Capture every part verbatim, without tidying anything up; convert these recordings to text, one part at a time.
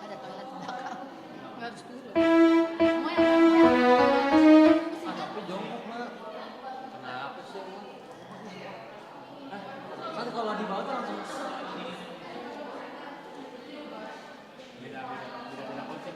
Ada toilet di belakang. Nggak harus turun. Semua yang... Ah, tapi jongkok, Mak. Kenapa sih, Mak? Kan kalau di bawah tuh langsung set. Beda, beda, beda, beda konsep.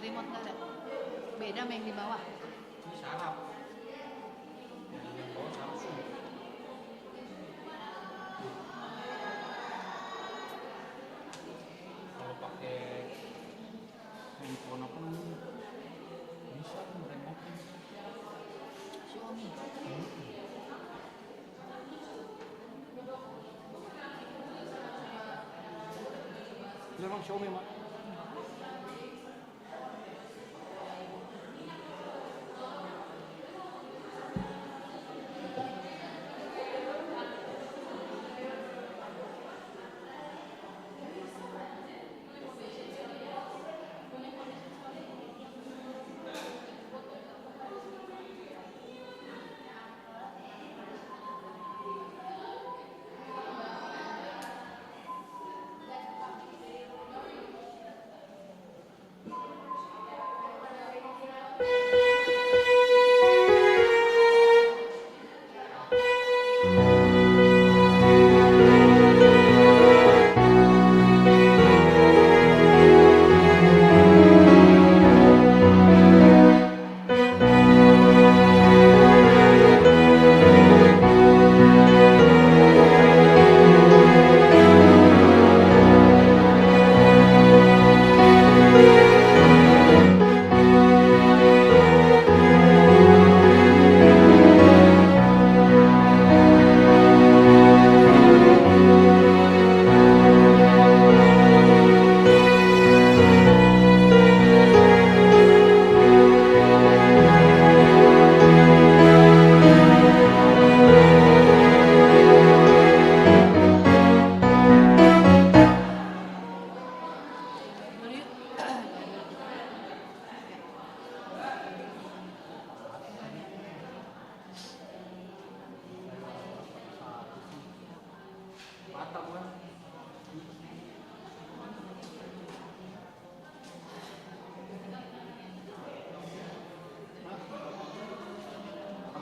Remote nggak ada. Beda sama yang di bawah. Ini saraf. Yang di bawah saraf sih. Kalau pakai handphone apa namanya? Bisa tuh remote-nya. Xiaomi. Hmm. Memang Xiaomi, Mak.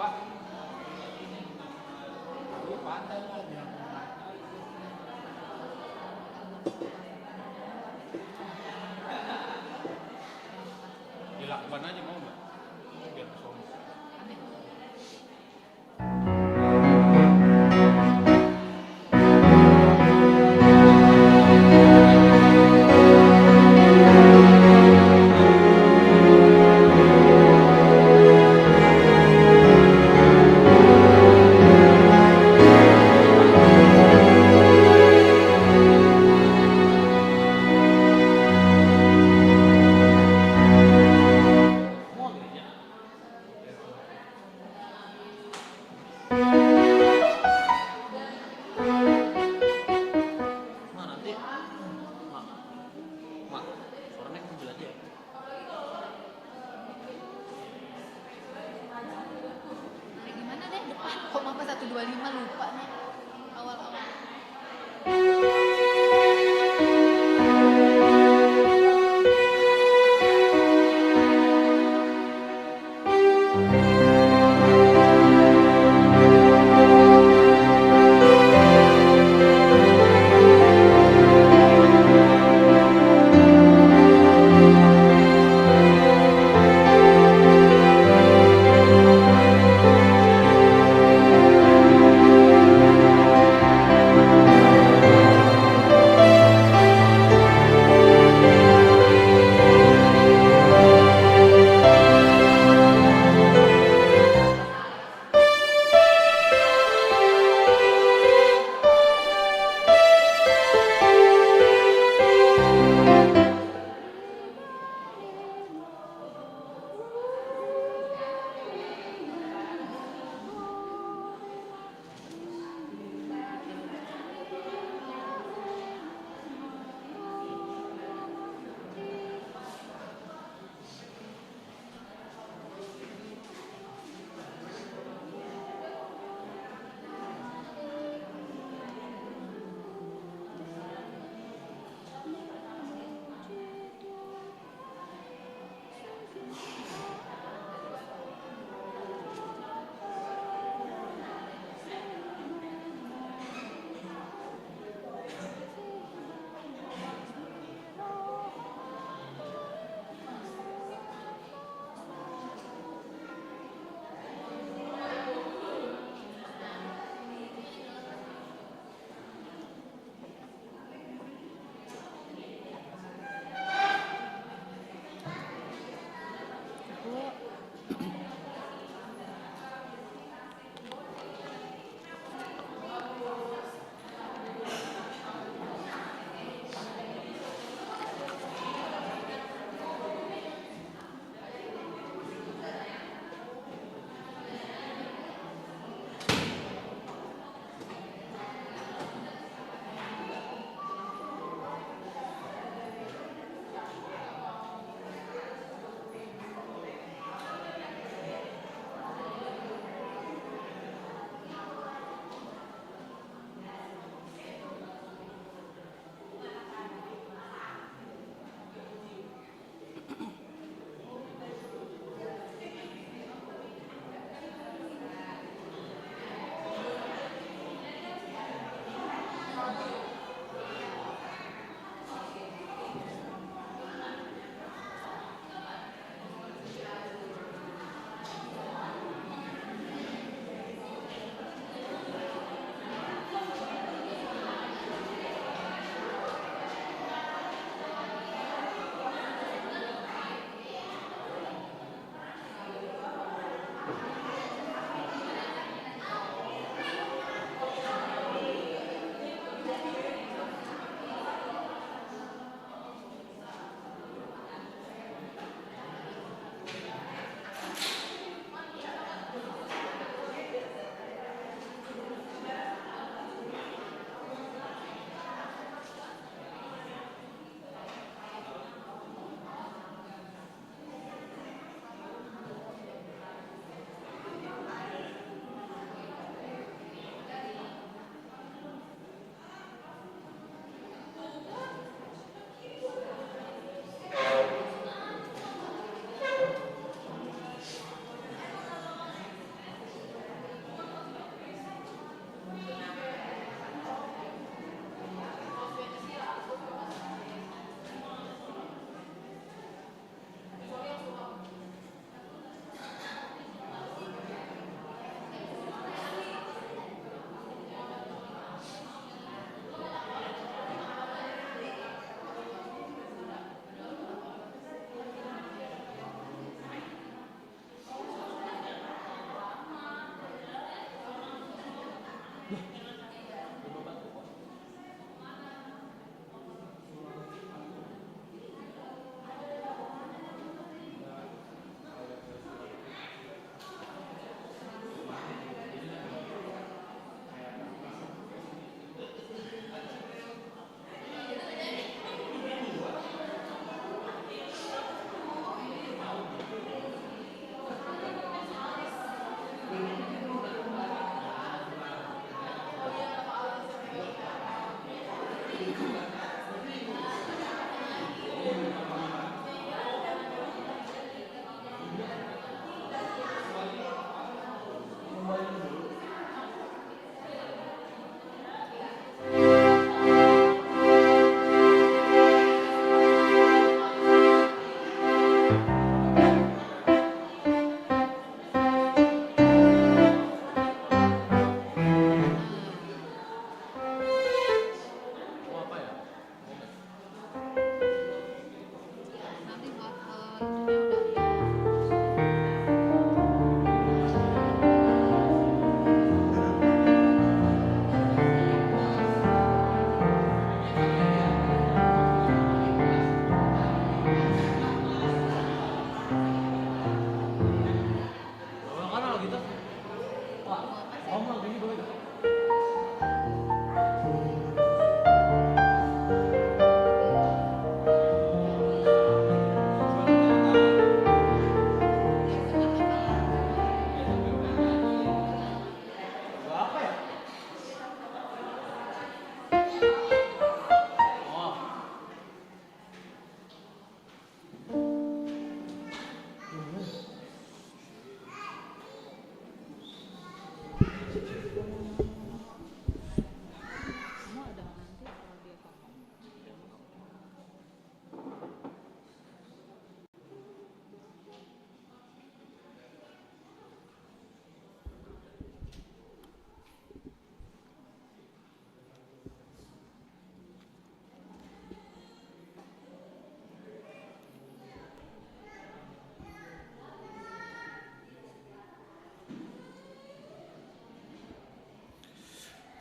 Dilakban aja mau nggak? Biar kesono. Kayak gimana deh depan? Kok mama satu dua lima lupa nih awal-awal.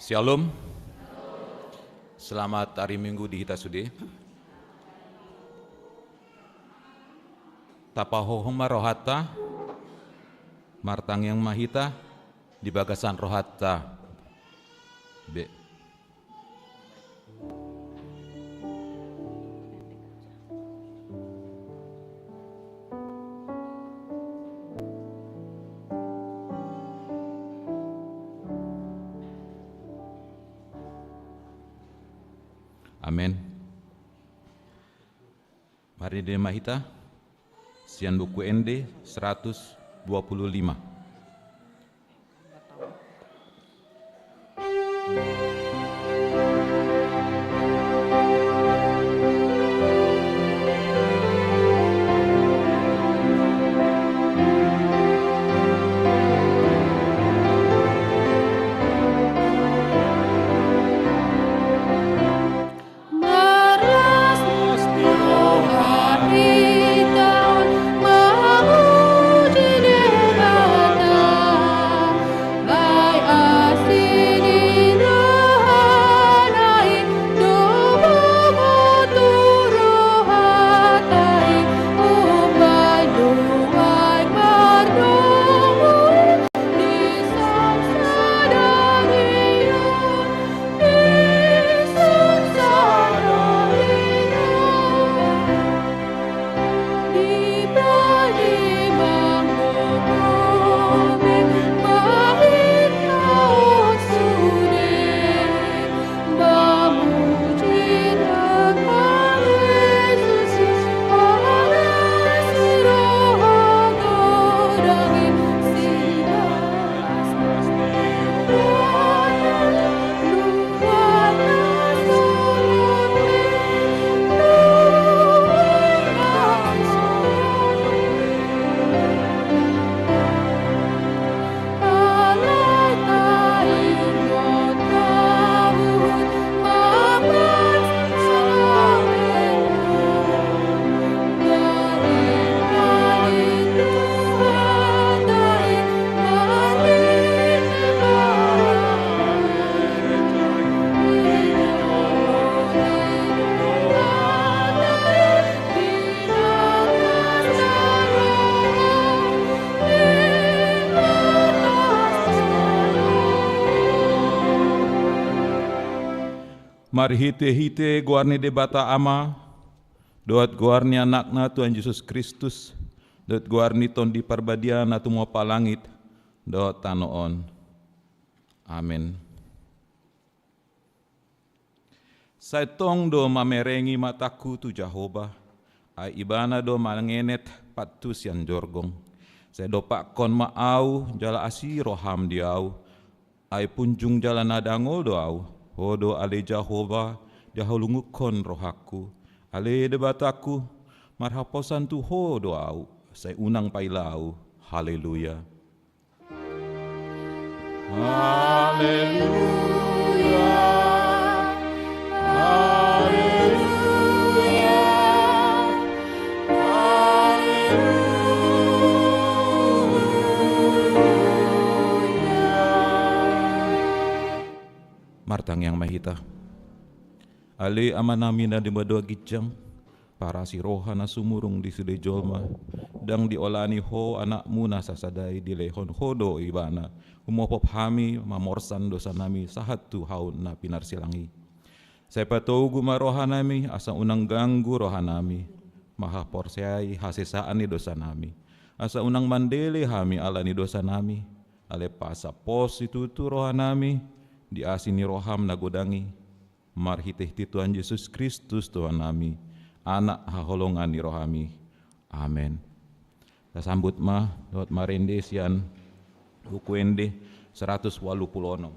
Syalom. Selamat hari Minggu di hita sude. Tapahohom ma rohanta, martangiang ma hita di bagasan rohanta be. Amen. Marende ma hita sian Buku Ende seratus dua puluh lima. Marhite-hite goar ni Debata Ama, dohot goar ni Anakna Tuhan Jesus Kristus, dohot goar ni Tondi Parbadia na tumompa langit dohot tano on. Amen. Sai tong do mamerengi matangku tu Jahowa, ai Ibana do mangenet pat tu sian jorgong. Sai dompakkon ma ahu jala asi roham di ahu, ai punjung jala na dangol do ahu. Ho do ale Jahowa, dihalungunhon rohangku. Ale Debatangku, marhaposan tu Ho do ahu, sai unang paila ahu. Haleluya. Haleluya. Haleluya. Haleluya. Martangiang ma hita. Ale Amanami na di banua ginjang, parasi roha na sumurung di sude jolma, ndang diolani Ho Anakmu na sasada i, dilehon Ho do Ibana, humopop hami mamorsan dosanami sahat tu hau na pinarsilang i. Sai patogu ma rohanami, asa unang ganggu rohanami, mahaporseai hasesaan ni dosanami, asa unang mandele hami ala ni dosanami, alai pasapos situtu rohanami di asi ni roham na godang i, marhite-hite Tuhan Jesus Kristus Tuhannami, Anak haholongan ni rohami. Amen. Tasambut ma dohot marende sian Buku Ende seratus walu pulu onom.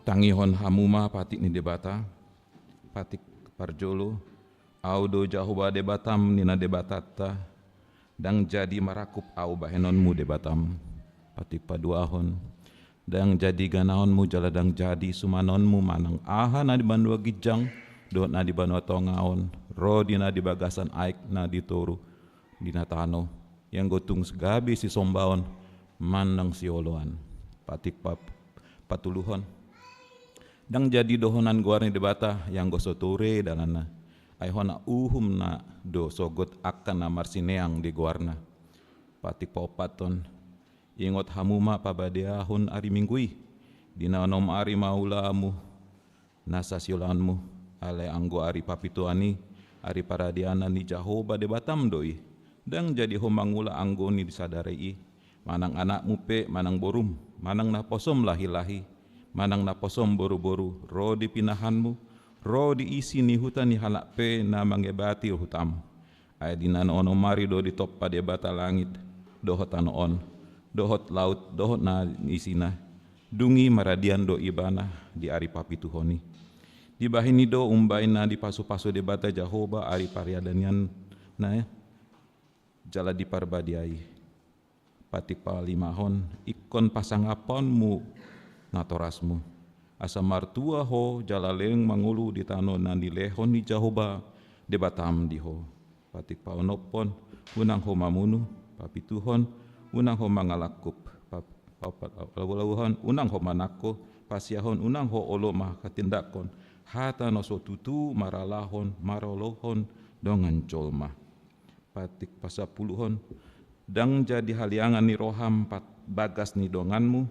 Tangihon hamu ma patik ni Debata. Patik parjolo. Ahu do Jahowa Debatam, ninna Debatanta, ndang jadi marangkup ahu bahenonmu Debatam. Patik paduahon. Ndang jadi ganahonmu jala ndang jadi sumanonmu manang aha na di banua ginjang dohot na di banua tonga on, ro di na di bagasan aek na di toru di na tano, ianggo tung gabe sisombaon manang sioloan. Patik pa-, patoluhon. Ndang jadi dohonan goar ni Debata ianggo so ture dalanna, ai hona uhumna do sogot angka na marsineang di goarna. Patik paompathon. Ingot hamu ma pabadiahon ari Minggu i, di na onom ari ma ulaonmu nasa sioloanmu, alai anggo ari papituhon i, ari paradianan ni Jahowa Debatam do i. Ndang jadi ho mangula anggo ni sadari i, manang anakmu pe, manang borum, manang naposom lahi-lahi, manang naposom boru-boru, ro di pinahanmu, ro di isi ni huta ni halak pe na mangebati hutam. Ai di na onom ari do ditompa Debata langit dohot tano on, dohot laut, dohot na isina. Dung i maradian do Ibana di ari papituhon i. Dibahen i do umbahen na dipasu-pasu Debata Jahowa ari paradiananna jala diparbadiai. Patik palimahon, ingkon pasangaponmu natorasmu, asa martua ho jala leleng mangolu di tano na nilehon ni Jahowa Debatam di ho. Patik paonomhon, unang ho mamunu. Papituhon, unang ho mangalangkup. Pa-, Paopat, labuhon unang ho manangko, pasiahon unang ho olo manghatindanghon hata na so tutu marhalahon maralohon dongan jolma. Patik pasampuluhon. Ndang jadi haliangan ni roham pat-, bagas ni donganmu,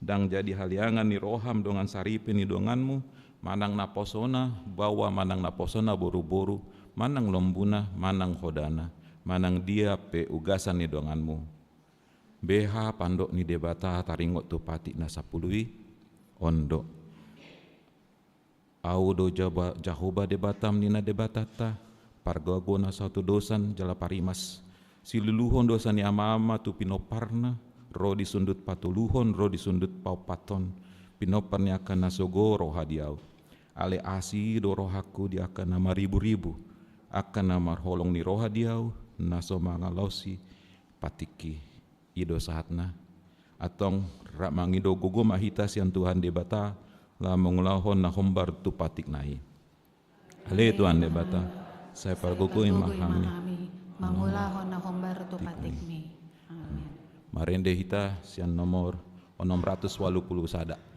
ndang jadi haliangan ni roham dongan saripe ni donganmu, manang naposona baoa, manang naposona boruboru, manang lombuna, manang hodana, manang dia pe ugasan ni donganmu. Beha pandok ni Debata taringot tu patik na sampulu i? On do. Ahu do Jaba-, Jahowa Debatam, ninna Debatanta, pargogo na satudosan jala parimas. Siluluhon dosa ni amaama tu pinomparna, ro di sundut patoluhon, ro di sundut paompathon, pinompar ni angka na sogo roha di ahu. Alai asi do rohangku di angka na mariburibu, angka na marholong ni roha di ahu, na so mangalaosi patikki. I do sahatna. Antong rap mangido gogo ma hita sian Tuhan Debata, laho mangulahon na hombar tu patikna i. Ale Tuhan Debata, sai pargogoi ma hami mangulahon na hombar tu patikmi. Amin. Marende hita sian nomor onom ratus ualu pulu sada.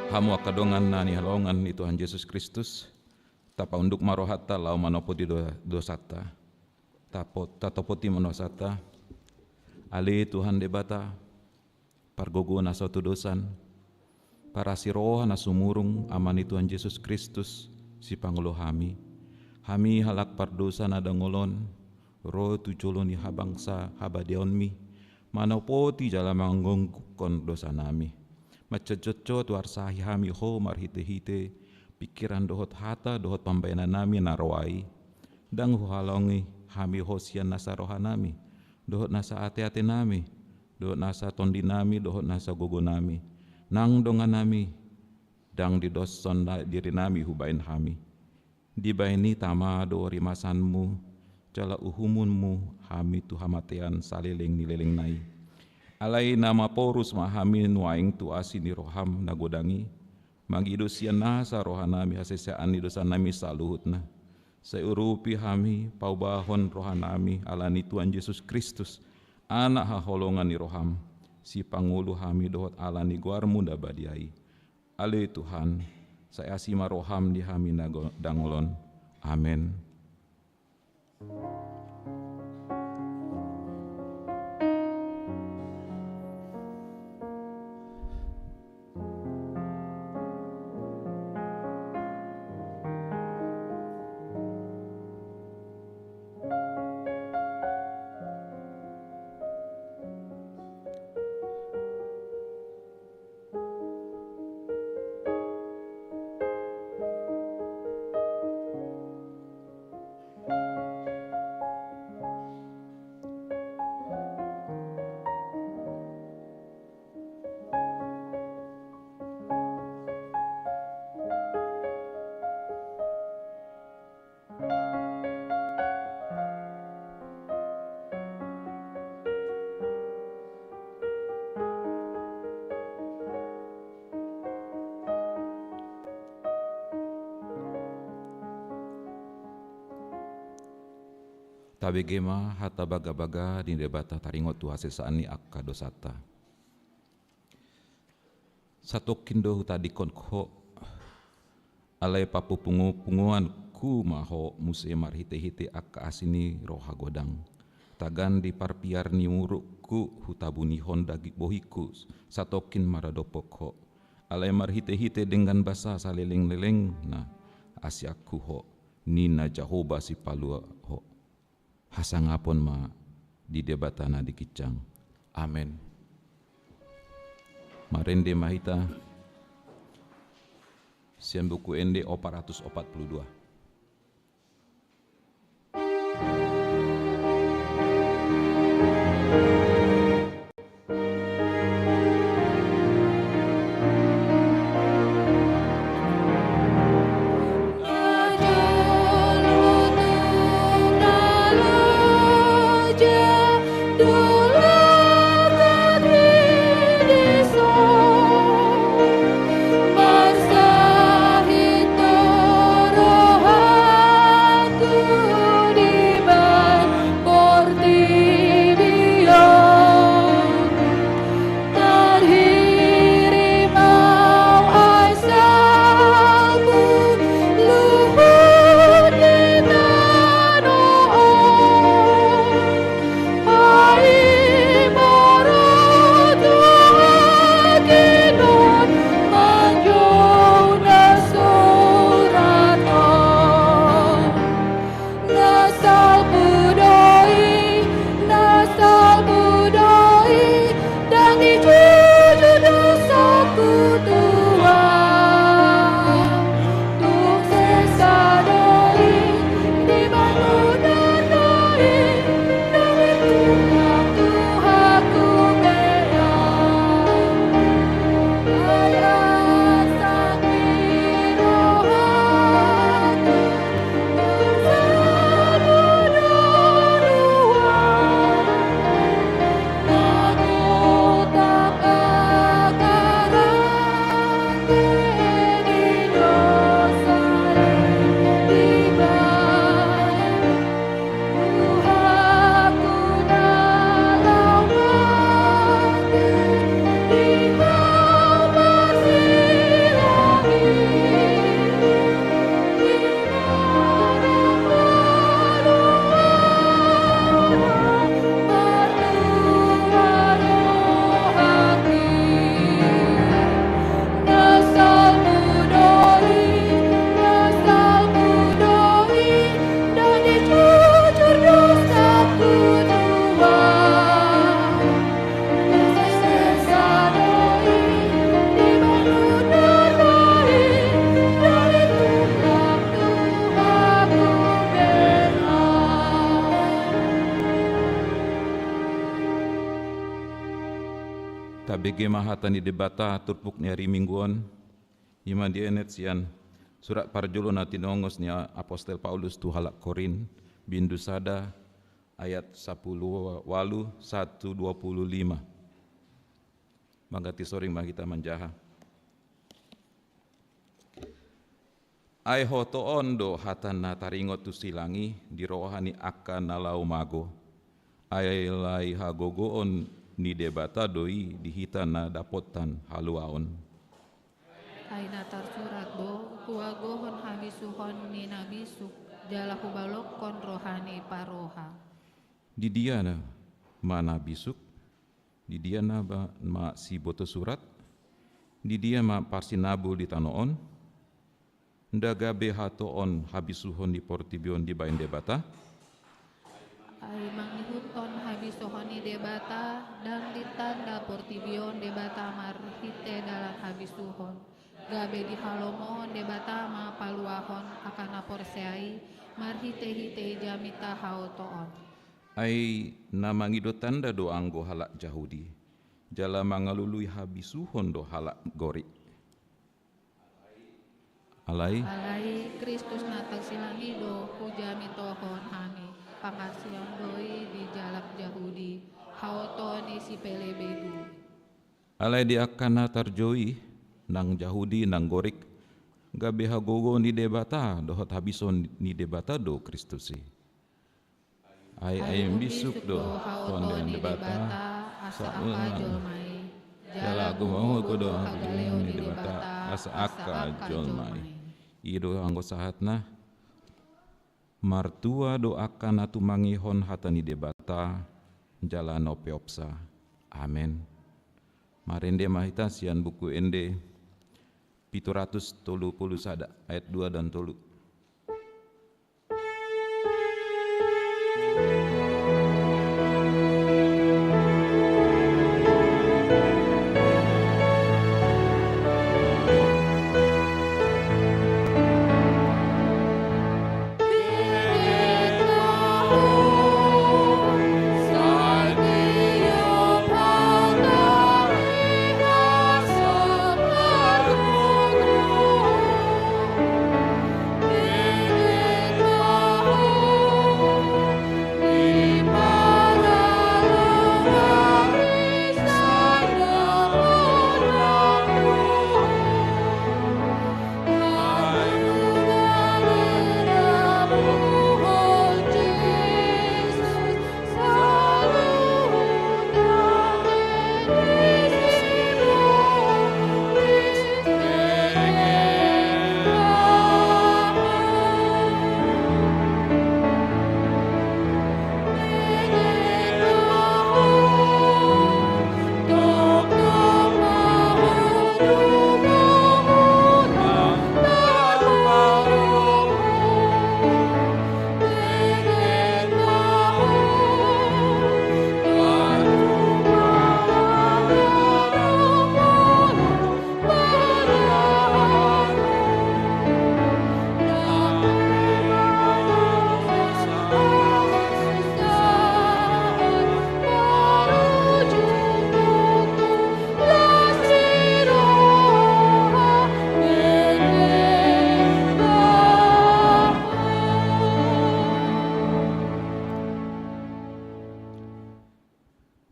Hamu angka dongan na hinaholongan ni Tuhan Jesus Kristus, tapaunduk ma rohanta laho manopoti do-, dosanta. Tapo-, tatopoti ma dosanta. Ale Tuhan Debata, pargogo na satudosan, parasi roha na sumurung, Ama ni Tuhan Jesus Kristus, sipangolu hami. Hami halak pardosa na dangol on, ro tu jolo ni habangsa habadiaonmi, manopoti jala manggongguhon dosanami. Mansai jotjot huarsahi hami Ho marhitehite pingkiran dohot hata dohot pambahenannami na roa i. Ndang huhalongi hami Ho sian nasa rohanami, dohot nasa ateatenami, dohot nasa tondinami, dohot nasa gogonami, nang donganami, ndang didoshon na-, dirinami hubahen hami. Dibahen i tama do rimasanmu, jala uhumunmu hami tu hamatean saleleng ni lelengna i. Alai na maporus ma hami nuaeng tu asi ni roham na godang i, mangido sian nasa rohanami hasesaan ni dosanami saluhutna. Sai urupi hami, paubahon rohanami ala ni Tuhan Jesus Kristus, Anak haholongan ni roham, sipangolu hami dohot ala ni goarmu na badia i. Ale Tuhan, sai asi ma roham di hami na go-, dangol on. Amen. Tabege ma hata bagabaga ni Debata taringot tu hasesaan ni angka dosanta. Satongkin do hutadingkon ho, alai papupungupunguanku ma ho muse marhitehite angka asi ni roha godang. Tagan di parpiar ni murukku hutabunihon daging bohingku satongkin maradophon ho. Alai marhitehite denggan basa salelenglelengna asianku ho, ninna Jahowa Sipalua ho. Hasangapon ma di Debata na di ginjang. Amen. Marende ma hita sian Buku Ende opat ratus opat puluh dua. Tarhirim au ai salpu luhut di tano on. Ai maro tu haginon manjou na surat on. Na salpu do i, na salpu do i, ndang dijujur dosaku Tuhan. Tung sesa do i, dibahen Ho do i, ndang ditulak Tuhanku be. Ai arsak ni rohaku. Tabege ma hata ni Debata turpuk ni ari Minggu on, i ma dienet sian surat parjolo na tinongos ni apostel Paulus tu halak Korint, bindu sada, ayat sapuluh walu sahat tu dua puluh lima. Mangganti soring ma hita manjaha. Ai hotoon do hata na taringot tu silang i di roha ni angka na laho mago. Ai alai hagogoon ni Debata do i di hita na dapotan haluaon. Ai na tarsurat do, huagohon habisuhon ni na bisuk, jala hubalongkon roha ni parroha. Di dia ma na bisuk? Di dia ma, ma siboto surat? Di dia ma parsinabul di tano on? Nda gabe hatoon habisuhon ni portibi on dibahen Debata? Ai mangihuthon habisuhon ni Debata, ndang ditanda portibi on Debata marhite dalan habisuhon. Gabe dihalomohon Debata ma paluahon angka na porsea i marhitehite jamita haotoon. Ai na mangido tanda do anggo halak Jahudi, jala mangalului habisuhon do halak Gorik. Alai? Alai Kristus na tarsilang i do hujamitohon hami, pangarsion do i di halak Jahudi, haotoon ni sipelebegu. Alai di angka na tarjou i, nang Jahudi nang Gorik, gabe hagogoon ni Debata dohot habisuhon ni Debata do Kristus i. Ai, ai bisuk do Ho tondian Debata, asa angka jolma i. Jala gogo do hagaleon ni Debata, asa angka jolma i. I do anggo sahatna. Martua do angka na tumangihon hata ni Debata, jala na umpeopsa. Amen. Marende ma hita sian Buku Ende pitu ratus tolu pulu sada, ayat dua dan tolu.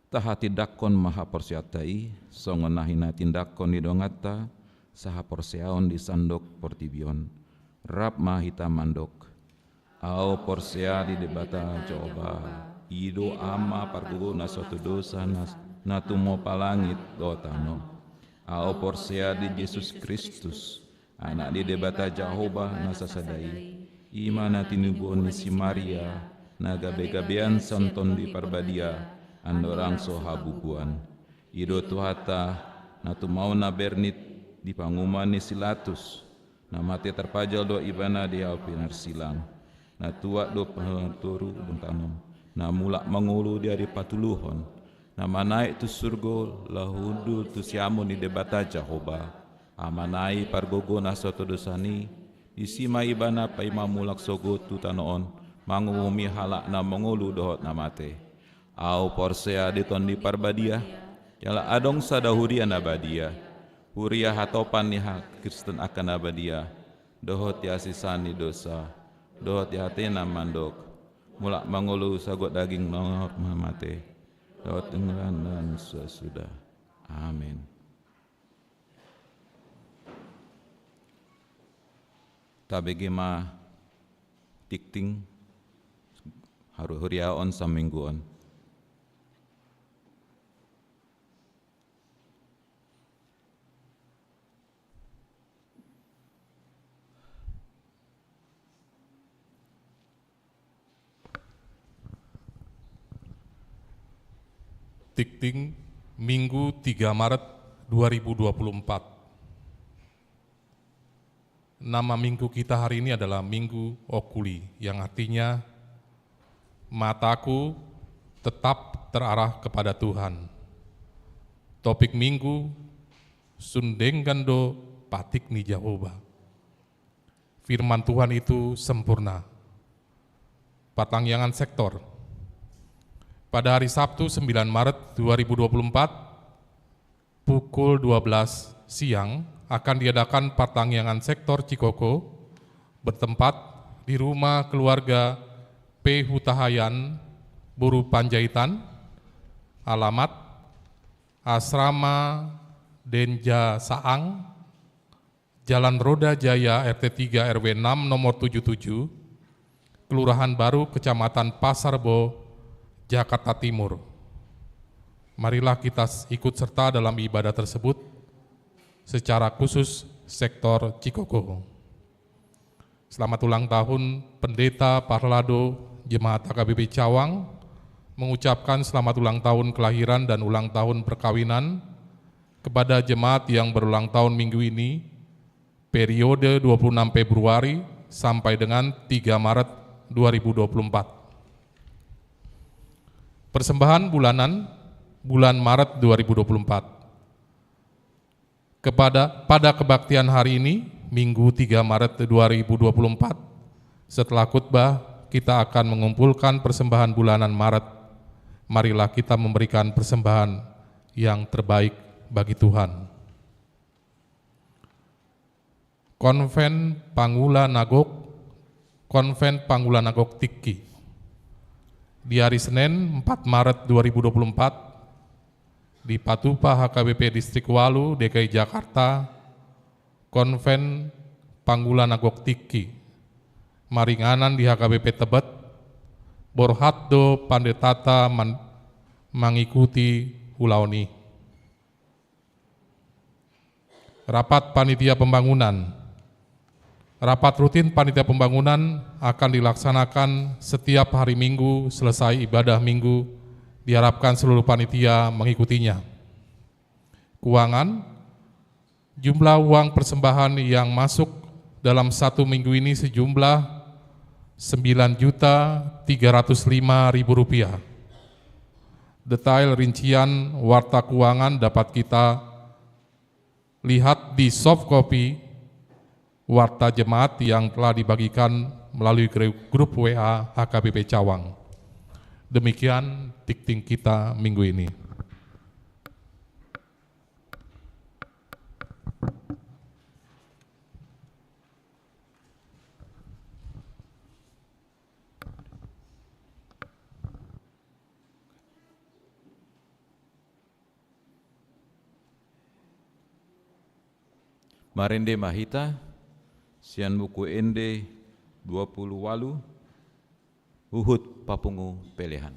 Tahatindangkon ma haporseaonta i, songon na hinatindangkon ni donganta sahaporseaon di sandok portibi on. Rap ma hita mandok. Ahu porsea di Debata Jahowa, i do Ama pargogo na so tudosan, na, na tumompa langit dohot tano. Ahu porsea di Jesus Kristus, Anak ni Debata Jahowa na sasada i, i ma na tinubuhon ni si Maria, na gabegabean sian Tondi Parbadia, andorang so habubuan. I do Tuhanta, na tumaon na bernit di panguhuman ni si Latus, na mate tarpajal do Ibana di api narsilang. Na tuat do patoru bungkanon, na mulak mangolu di ari patoluhon, na manaek tu surgo laho hundul tu siamun ni Debata Jahowa, Amana i pargogo na so tudosan i, disi ma Ibana paima mulak sogot tu tano on, manguhumi halak na mangolu dohot na mate. Ahu porsea di Tondi Parbadia, jala adong sada huria na badia, huria hatopan ni hakristen angka na badia, dohot di hasesaan ni dosa, dohot di hatena mandok, mulak mangolu sahat daging na mate, dohot ingkon na suda-suda. Amen. Tabege ma tingting haru-, huriaon saminggu on. Tingting, Minggu tiga Maret dua ribu dua puluh empat. Nama minggu kita hari ini adalah Minggu Oculi, yang artinya mataku tetap terarah kepada Tuhan. Topik minggu, sun denggan do patik ni Jahowa. Firman Tuhan itu sempurna. Partangiangan sektor. Pada hari Sabtu, sembilan Maret dua ribu dua puluh empat, pukul dua belas siang, akan diadakan partangiangan sektor Cikoko bertempat di rumah keluarga P Hutahaean, Boru Panjaitan, alamat Asrama Denja Saang, Jalan Roda Jaya, R T tiga, R W enam, nomor tujuh tujuh, Kelurahan Baru, Kecamatan Pasar Bo, Jakarta Timur. Marilah kita s-, ikut serta dalam ibadah tersebut, secara khusus sektor Cikoko. Selamat ulang tahun, Pendeta Parlado, Jemaat H K B P Cawang, mengucapkan selamat ulang tahun kelahiran dan ulang tahun perkawinan kepada jemaat yang berulang tahun minggu ini, periode dua puluh enam Februari sampai dengan tiga Maret dua ribu dua puluh empat. Persembahan bulanan bulan Maret dua ribu dua puluh empat. Kepada, pada kebaktian hari ini, Minggu tiga Maret dua ribu dua puluh empat, setelah khutbah, kita akan mengumpulkan persembahan bulanan Maret. Marilah kita memberikan persembahan yang terbaik bagi Tuhan. Konven Pangula na Gok, Konven Pangula na Gok Tingki. Di hari Senin, empat Maret dua ribu dua puluh empat, dipatupa H K B P Distrik Walu D K I Jakarta, Konven Pangula na Gok Tingki, maringanan di H K B P Tebet, borhat do pandetata man-, mangikuti ulaon i. Rapat Panitia Pembangunan. Rapat rutin Panitia Pembangunan akan dilaksanakan setiap hari Minggu selesai ibadah Minggu. Diharapkan seluruh panitia mengikutinya. Keuangan, jumlah uang persembahan yang masuk dalam satu minggu ini sejumlah sembilan juta tiga ratus lima ribu rupiah. Detail rincian warta keuangan dapat kita lihat di soft copy warta jemaat yang telah dibagikan melalui gru-, grup W A H K B P Cawang. Demikian dikting kita minggu ini. Marende ma hita sian Buku Ende dua puluh walu, huhut papungu pelehan.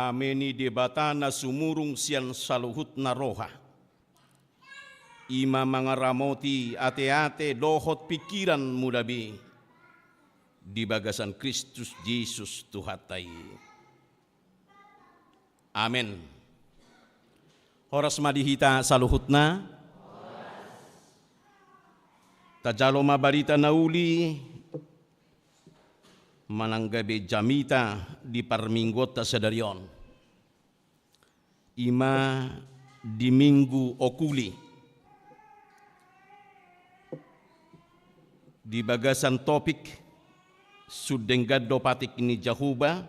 Dame ni Debata na sumurung sian saluhutna roha, i ma mangaramoti ateate dohot pingkiranmuna be di bagasan Kristus Jesus Tuhanta i. Amen. Horas ma di hita saluhutna. Tajalo ma barita na uli manang gabe jamita di parmingguonta sadari on. I ma di Minggu Okuli, di bagasan topik Sun denggan do patik ni Jahowa,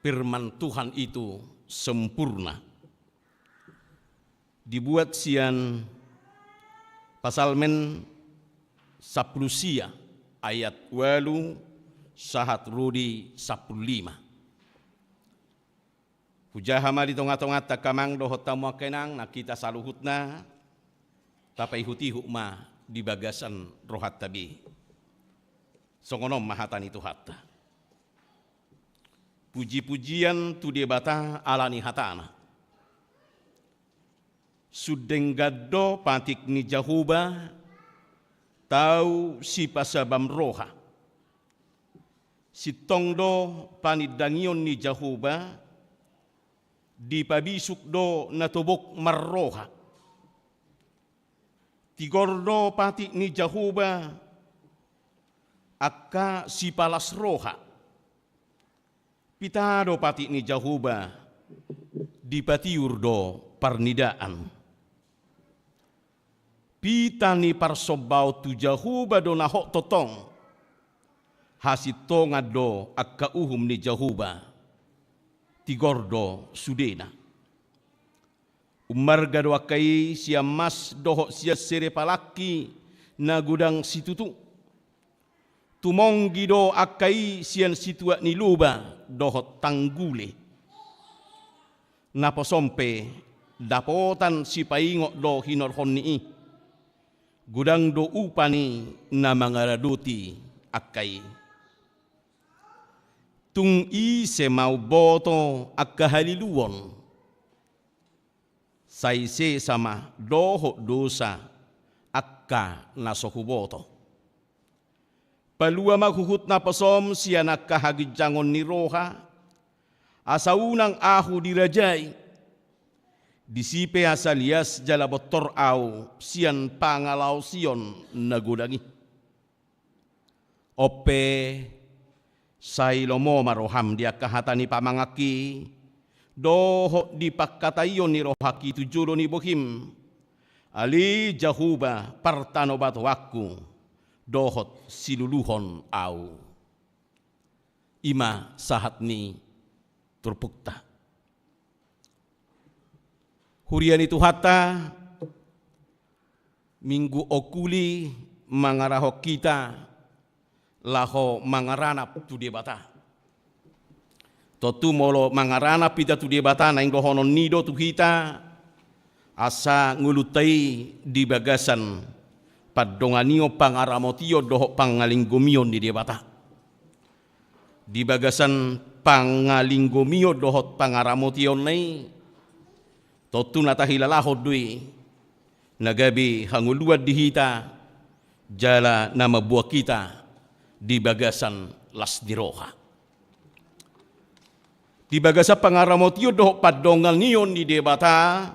firman Tuhan itu sempurna. Dibuat sian Psalmen sampulu sia, ayat ualu sahat ro di sampulu lima. Hujaha ma di tongatonganta angka amang dohot hamu angka inang, nang hita saluhutna tapaihutihut ma di bagasan rohanta be. Songon on ma hata ni Tuhanta. Pujipujian tu Debata ala ni hatana. Sun denggan do patik ni Jahowa, tau sipasabam roha. Sintong do panindangion ni Jahowa, dipabisuk do na tobok marroha. Tigor do patik ni Jahowa angka sipalas roha. Pita do patik ni Jahowa, dipatiur do parnidaan. Pita ni parsombaon tu Jahowa do na hot tongtong. Hasintongan do angka uhum ni Jahowa, tigor do sudena. Ummarga do angka i sian mas dohot sian sere palangki na godang situtu. Tumonggi do angka i sian situak ni loba dohot tanggule. Naposo on pe dapotan sipaingot do hinorhon ni i. Godang do upa ni na mangaradoti angka i. Tung ise ma umboto angka haliluon, sai sesa ma dohot dosa angka na so huboto. Palua ma huhut naposo on sian angka haginjangon ni roha, asa unang ahu dirajai. Disi pe asa lias jala bontor ahu sian pangalaosion na godang i. On pe, sai lomo ma roham di angka hata ni pamanganki dohot di pangkataion ni rohangki tu jolo ni bohim. Ale Jahowa partanobatoanku dohot siluluhon ahu. I ma sahat ni turpukta. Huria ni Tuhanta, Minggu Okuli mangarahon hita laho mangaranap tu Debata. Tontu molo mangaranap hita tu Debata, naeng dohonon ni do tu hita asa ngolunta i di bagasan pandonganion, pangaramotion dohot pangalinggomion ni Debata. Di bagasan pangalinggomion dohot pangaramotionna i, tontu na tahilalahon do i na gabe hangoluan di hita jala na mamboan hita di bagasan las ni roha. Di bagasan pangaramotion dohot pandonganion ni Debata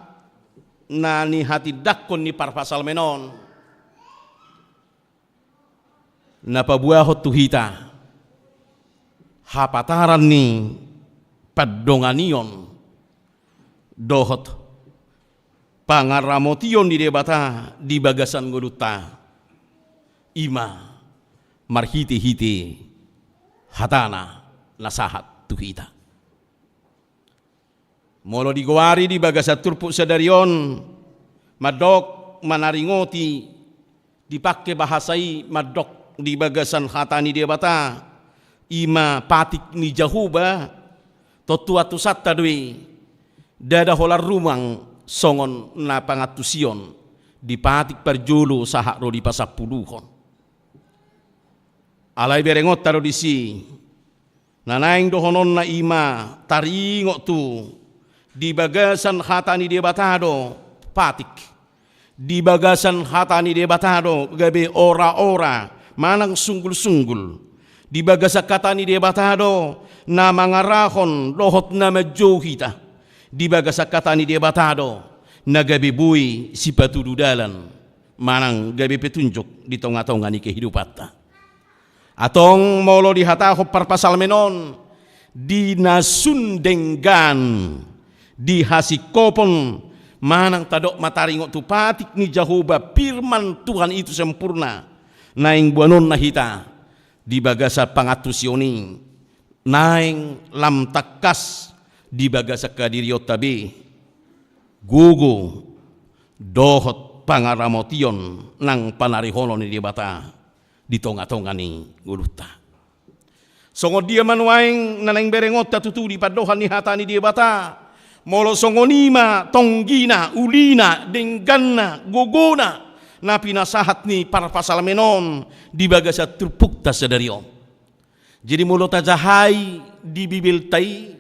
na nihatindangkon ni parpsalmen on, na paboahon tu hita hapataran ni pandonganion dohot pangaramotion ni Debata di bagasan ngolunta, i ma marhitehite hatana na sahat tu hita. Molo digoari di bagasan turpuk sadari on, mandok manaringoti, dipangke bahasa i mandok di bagasan hata ni Debata, i ma patik ni Jahowa, tontu antusanta do i, ndada holan rumang songon na pangantusion di patik parjolo sahat ro di pasampuluhon. Alai berengonta do disi, Na naeng dohononna i ma taringot tu di bagasan hata ni Debata do patik. Di bagasan hata ni Debata do gabe ora-ora manang sunggul-sunggul. Di bagasan hata ni Debata do na mangarahon dohot na manjou hita. Di bagasan hata ni Debata do na gabe boi sipatudu dalan manang gabe petunjuk di tonga-tonga ni kehidupanta. Antong molo dihatahon parpsalmen on, di na sun denggan, di hasingkopon, manang tadok ma taringot tu patik ni Jahowa, firman Tuhan itu sempurna, naeng boanonna hita di bagasan pangantusion i, naeng lam tangkas di bagasan hadirionta be gogo dohot pangaramotion nang panarihonon ni Debata di tonga-tonga ni ngolunta. Songon dia ma nuaeng na naeng berengonta tutu di pandohan ni hata ni Debata, molo songon i ma tonggina, ulina, dengganna, gogona, na pinasahat ni parpsalmen on di bagasan turpukta sadari on. Jadi molo tajahai di Bibelta i,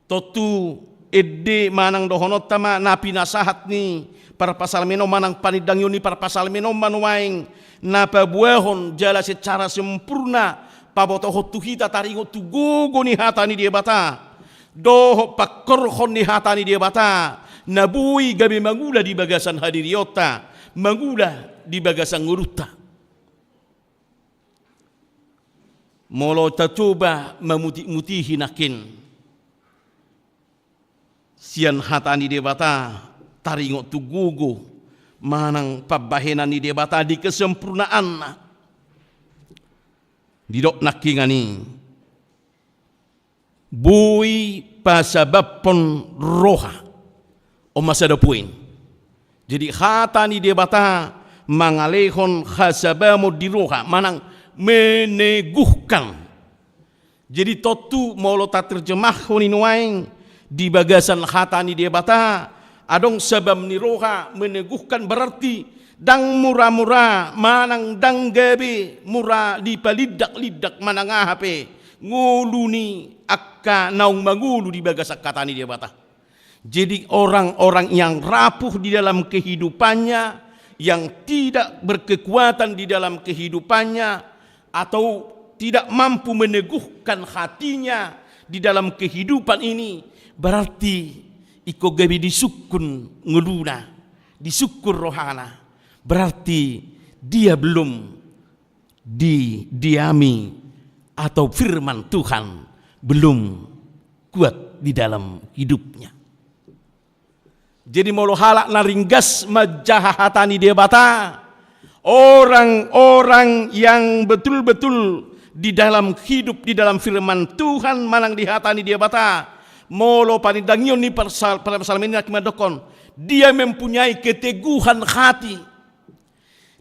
tontu ende manang dohononta ma na pinasahat ni parpsalmen on manang panindangion ni parpsalmen on ma nuaeng na paboahon jala secara sempurna pabotohon tu hita taringot tu gogo ni hata ni Debata dohot pangkorhon ni hata ni Debata na boi gabe mangula di bagasan hadirionta, mangula di bagasan ngolunta. Molo tacoba mamutik-mutihi nangkin sian hata ni Debata taringot tu gogo manang pambahenan ni Debata di kesempurnaanna, didok nangkiningan i boi pasabamhon roha. On ma sada poin. Jadi hata ni Debata mangalehon hasabamon di roha manang meneguhkan. Jadi tontu molo taterjemahhon i nuaeng di bagasan hata ni Debata, adong sabam ni roha, meneguhkan, berarti ndang mura-mura manang ndang gabe mura dipalindak-lindak manang aha pe ngolu ni angka naung mangolu di bagasan hata ni Debata. Jadi orang-orang yang rapuh di dalam kehidupannya, yang tidak berkekuatan di dalam kehidupannya, atau tidak mampu meneguhkan hatinya di dalam kehidupan ini, berarti ingkon gabe disungkun ngoluna, disungkun rohana, berarti dia belum didiami atau firman Tuhan belum kuat di dalam hidupnya. Jadi molo halak na ringgas manjaha hata ni Debata, orang-orang yang betul-betul di dalam hidup di dalam firman Tuhan manang di hata ni Debata, molo panindangion ni parsal-, parpsalmen i mandokkon, dia mempunyai keteguhan hati.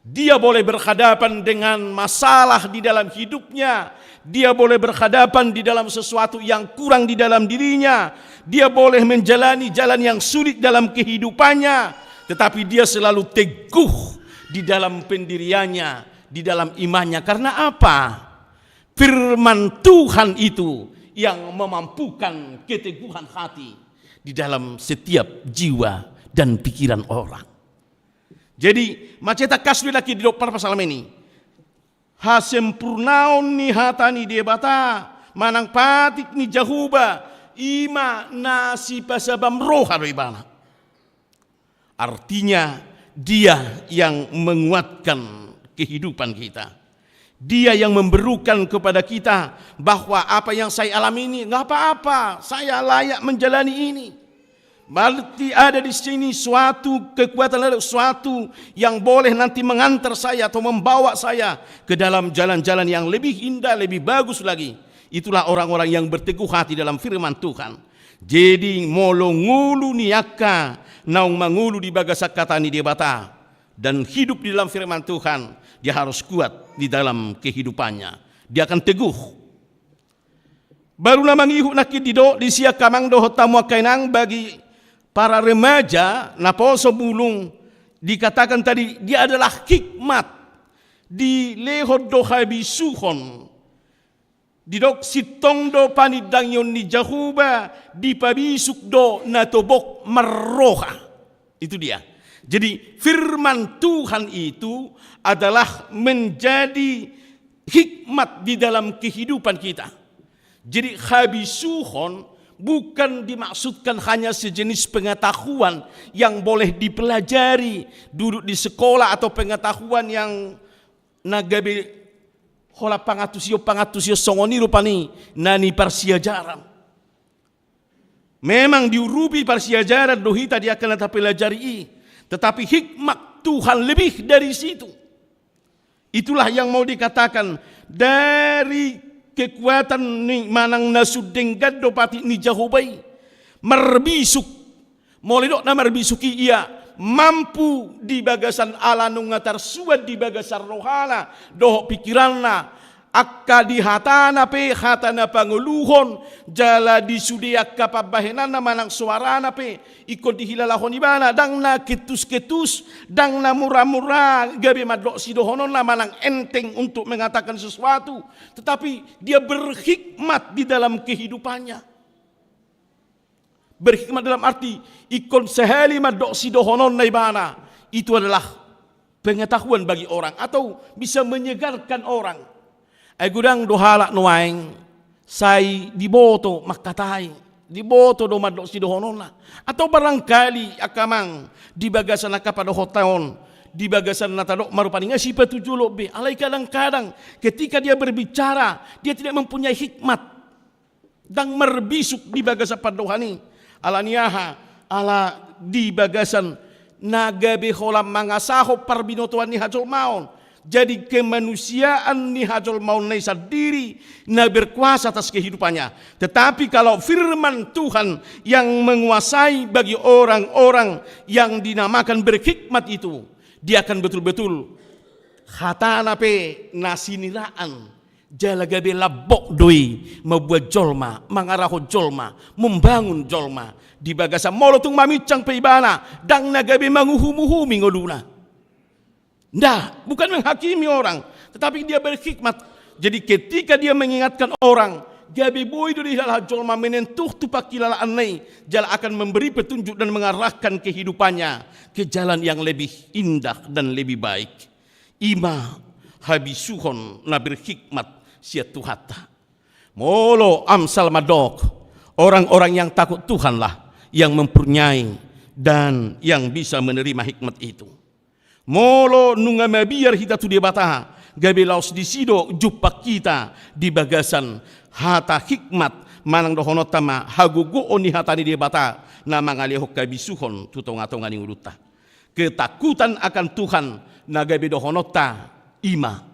Dia boleh berhadapan dengan masalah di dalam hidupnya. Dia boleh berhadapan di dalam sesuatu yang kurang di dalam dirinya. Dia boleh menjalani jalan yang sulit dalam kehidupannya. Tetapi dia selalu teguh di dalam pendiriannya, di dalam imannya. Karena apa? Firman Tuhan itu yang memampukan keteguhan hati di dalam setiap jiwa dan pikiran orang. Jadi, mansai tangkas do nangkin didok parpsalmen i. Hasempurnaon ni hata ni Debata, manang patik ni Jahowa, i ma na sipasabam roha do ibana. Artinya, dia yang menguatkan kehidupan kita. Dia yang memberitahukan kepada kita bahwa apa yang saya alami ini nggak apa-apa, saya layak menjalani ini. Berarti ada di sini suatu kekuatan, ada suatu yang boleh nanti mengantar saya atau membawa saya ke dalam jalan-jalan yang lebih indah, lebih bagus lagi. Itulah orang-orang yang berteguh hati dalam firman Tuhan. Jadi molo ngolu ni angka naung mangolu di bagasan hata ni Debata dan hidup di dalam firman Tuhan, dia harus kuat di dalam kehidupannya. Dia akan teguh. Baru na mangihut nangkin didok di sian hamu amang dohot hamu angka inang, bagi para remaja naposo bulung, dikatakan tadi dia adalah hikmat, dilehon do habisuhon. Didok sintong do panindangion ni Jahowa, dipabisuk do na tobok marroha. Itu dia. Jadi firman Tuhan itu adalah menjadi hikmat di dalam kehidupan kita. Jadi habisuhon bukan dimaksudkan hanya sejenis pengetahuan yang boleh dipelajari, duduk di sekolah, atau pengetahuan yang na gabe holan pangantusion, pangantusion, songon i rupani na niparsiajaran. Memang diurupi parsiajaran do hita di angka na tapelajari i, tetapi hikmat Tuhan lebih dari situ. Itulah yang mau dikatakan, dari kekuatan ni manang na sun denggan do patik ni Jahowa i, marbisuk. Molo didok na marbisuk i, ia mampu di bagasan ala nunga tarsuan di bagasan rohana dohot pikiranna, angka di hatana pe, hata na pangoluhon, jala di sude angka pambahenanna manang soarana pe, ingkon dihilalahon ibana, ndang na ketus-ketus, ndang na mura-mura gabe mandok sidohononna manang enteng untuk mengatakan sesuatu, tetapi dia berhikmat di dalam kehidupannya. Berhikmat dalam arti ingkon sahali mandok sidohononna ibana, itu adalah pengetahuan bagi orang atau bisa menyegarkan orang. Ai godang do halak nuaeng sai diboto mangkatai, diboto do mandok sidohononna. Atau barangkali angka amang di bagasan angka padohonta on, di bagasan na tadok marupani nga sipatuju lobbe, alai kadang-kadang ketika dia berbicara, dia tidak mempunyai hikmat. Ndang marbisuk di bagasan pandohan i. Ala ni aha? Ala di bagasan na gabe holan mangasahon parbinotoan ni hajolmaon. Jadi kemanusiaan ni hajolmaonna i sandiri na berkuasa atas kehidupannya. Tetapi kalau firman Tuhan yang menguasai bagi orang-orang yang dinamakan berhikmat itu, dia akan betul-betul hatana pe na siniraan, jala gabe lambok do i mambuat jolma, mangarahon jolma, membangun jolma. Di bagasan molo tung mamincang pe ibana, ndang na gabe manguhum-uhumi ngoluna. Nda, bukan menghakimi orang, tetapi dia berhikmat. Jadi ketika dia mengingatkan orang, gabe boi do dihilalahon jolma, menyentuh tu panghilalaanna i, jala akan memberi petunjuk dan mengarahkan kehidupannya ke jalan yang lebih indah dan lebih baik. I ma habisuhon na berhikmat sian Tuhanta. Molo Amsal mandok, orang-orang yang takut Tuhanlah yang mempunyai dan yang bisa menerima hikmat itu. Molo nunga mabiar hita tu Debata, gabe laos disi do jumpang hita di bagasan hata hikmat, manang dohononta ma hagogoon ni hata ni Debata na mangalehon habisuhon tu tonga-tonga ni ngolunta. Ketakutan akan Tuhan na gabe dohononta i ma,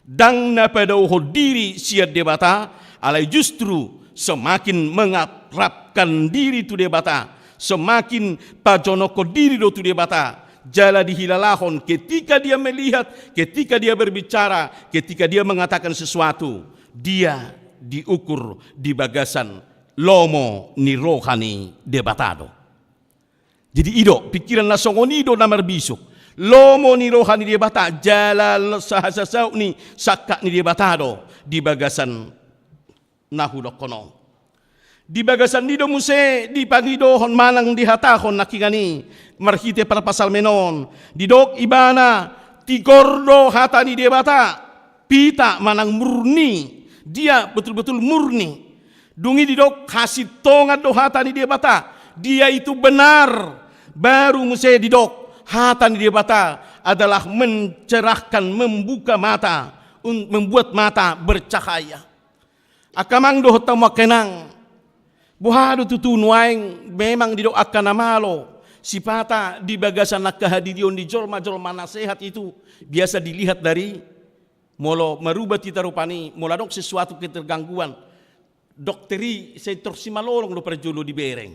ndang na padaohon diri sian Debata, alai justru semakin mengarapkan diri tu Debata, semakin pajonokhon diri do tu Debata, jala dihilalahon ketika dia melihat, ketika dia berbicara, ketika dia mengatakan sesuatu, dia diukur di bagasan lomo ni roha ni Debata do. Jadi i do, pikiran na songon i do na marbisuk. Lomo ni roha ni Debata, jala lo-, sahat-sahat ni sangkap ni Debata do di bagasan na hudokhon on. Di bagasan i do muse dipangidohon manang dihatahon nangkiningan i marhite parpsalmen on. Didok ibana, tigor do hata ni Debata, pita manang murni. Dia betul-betul murni. Dung i didok hasintongan do hata ni Debata, dia itu benar. Baru muse didok hata ni Debata adalah mencerahkan, membuka mata, un-, membuat mata bercahaya. Angka amang dohot hamu angka inang, boha do tutu nuaeng memang didok angka na malo, sipata di bagasan angka hadirion ni jolma-jolma na sehat itu biasa dilihat dari Molo marubat hita rupani, molo adong sesuatu ketergangguan, dokter i sai tor simalolong do parjolo dibereng.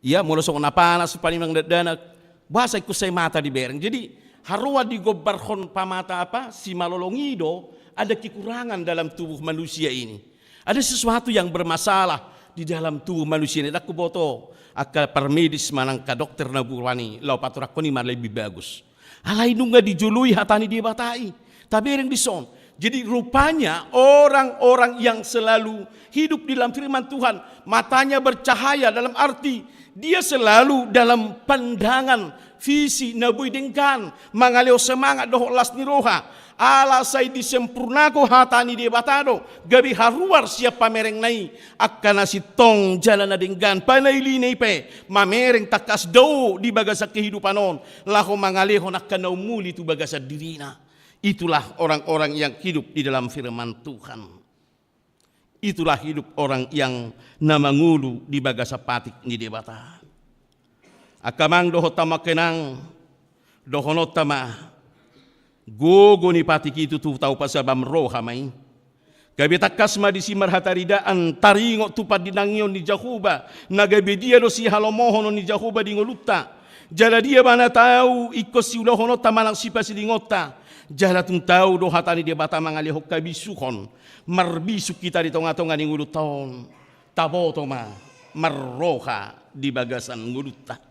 Ia molo songon na panas rupani manang dakdanak, boasa ingkon sai mata dibereng. Jadi haroa digombarhon pamata apa, simalolong i do, ada kekurangan dalam tubuh manusia ini. Ada sesuatu yang bermasalah di dalam tubuh manusia ini. Ndang huboto angka parmedis manang angka dokter na burani laho patorangkon i ma lebih bagus. Alai nunga dijoloi hata ni Debata i. Tabereng dison. Jadi rupanya orang-orang yang selalu hidup di dalam firman Tuhan, matanya bercahaya dalam arti dia selalu dalam pandangan visi na boi denggan, mangalehon semangat dohot las ni roha. Ala sai disempurnahon hata ni Debata do gabe haruar sian pamerengna i, angka na sintong jala na denggan panailina i pe mamereng tangkas dao di bagasan kehidupan on, laho mangalehon angka na umuli tu bagasan dirina. Itulah orang-orang yang hidup di dalam firman Tuhan. Itulah hidup orang yang na mangolu di bagasan patik ni Debata. Angka amang dohot hamu inang, dohononta ma, gogo ni patik i tutu tau pasabam roha ma i. Gabe tangkas ma disi marhataridaan taringot tu pandinangion ni Jahowa, na gabe dia do sihalomohonon ni Jahowa di ngolunta. Jala dia ma na tau ingkon siulahononta manang sipasilingonta. Jala tung tau do hata ni Debata mangalehon habisuhon. Marbisuk hita di tonga-tonga ni ngolunta on. Taboto ma marroha di bagasan ngolunta.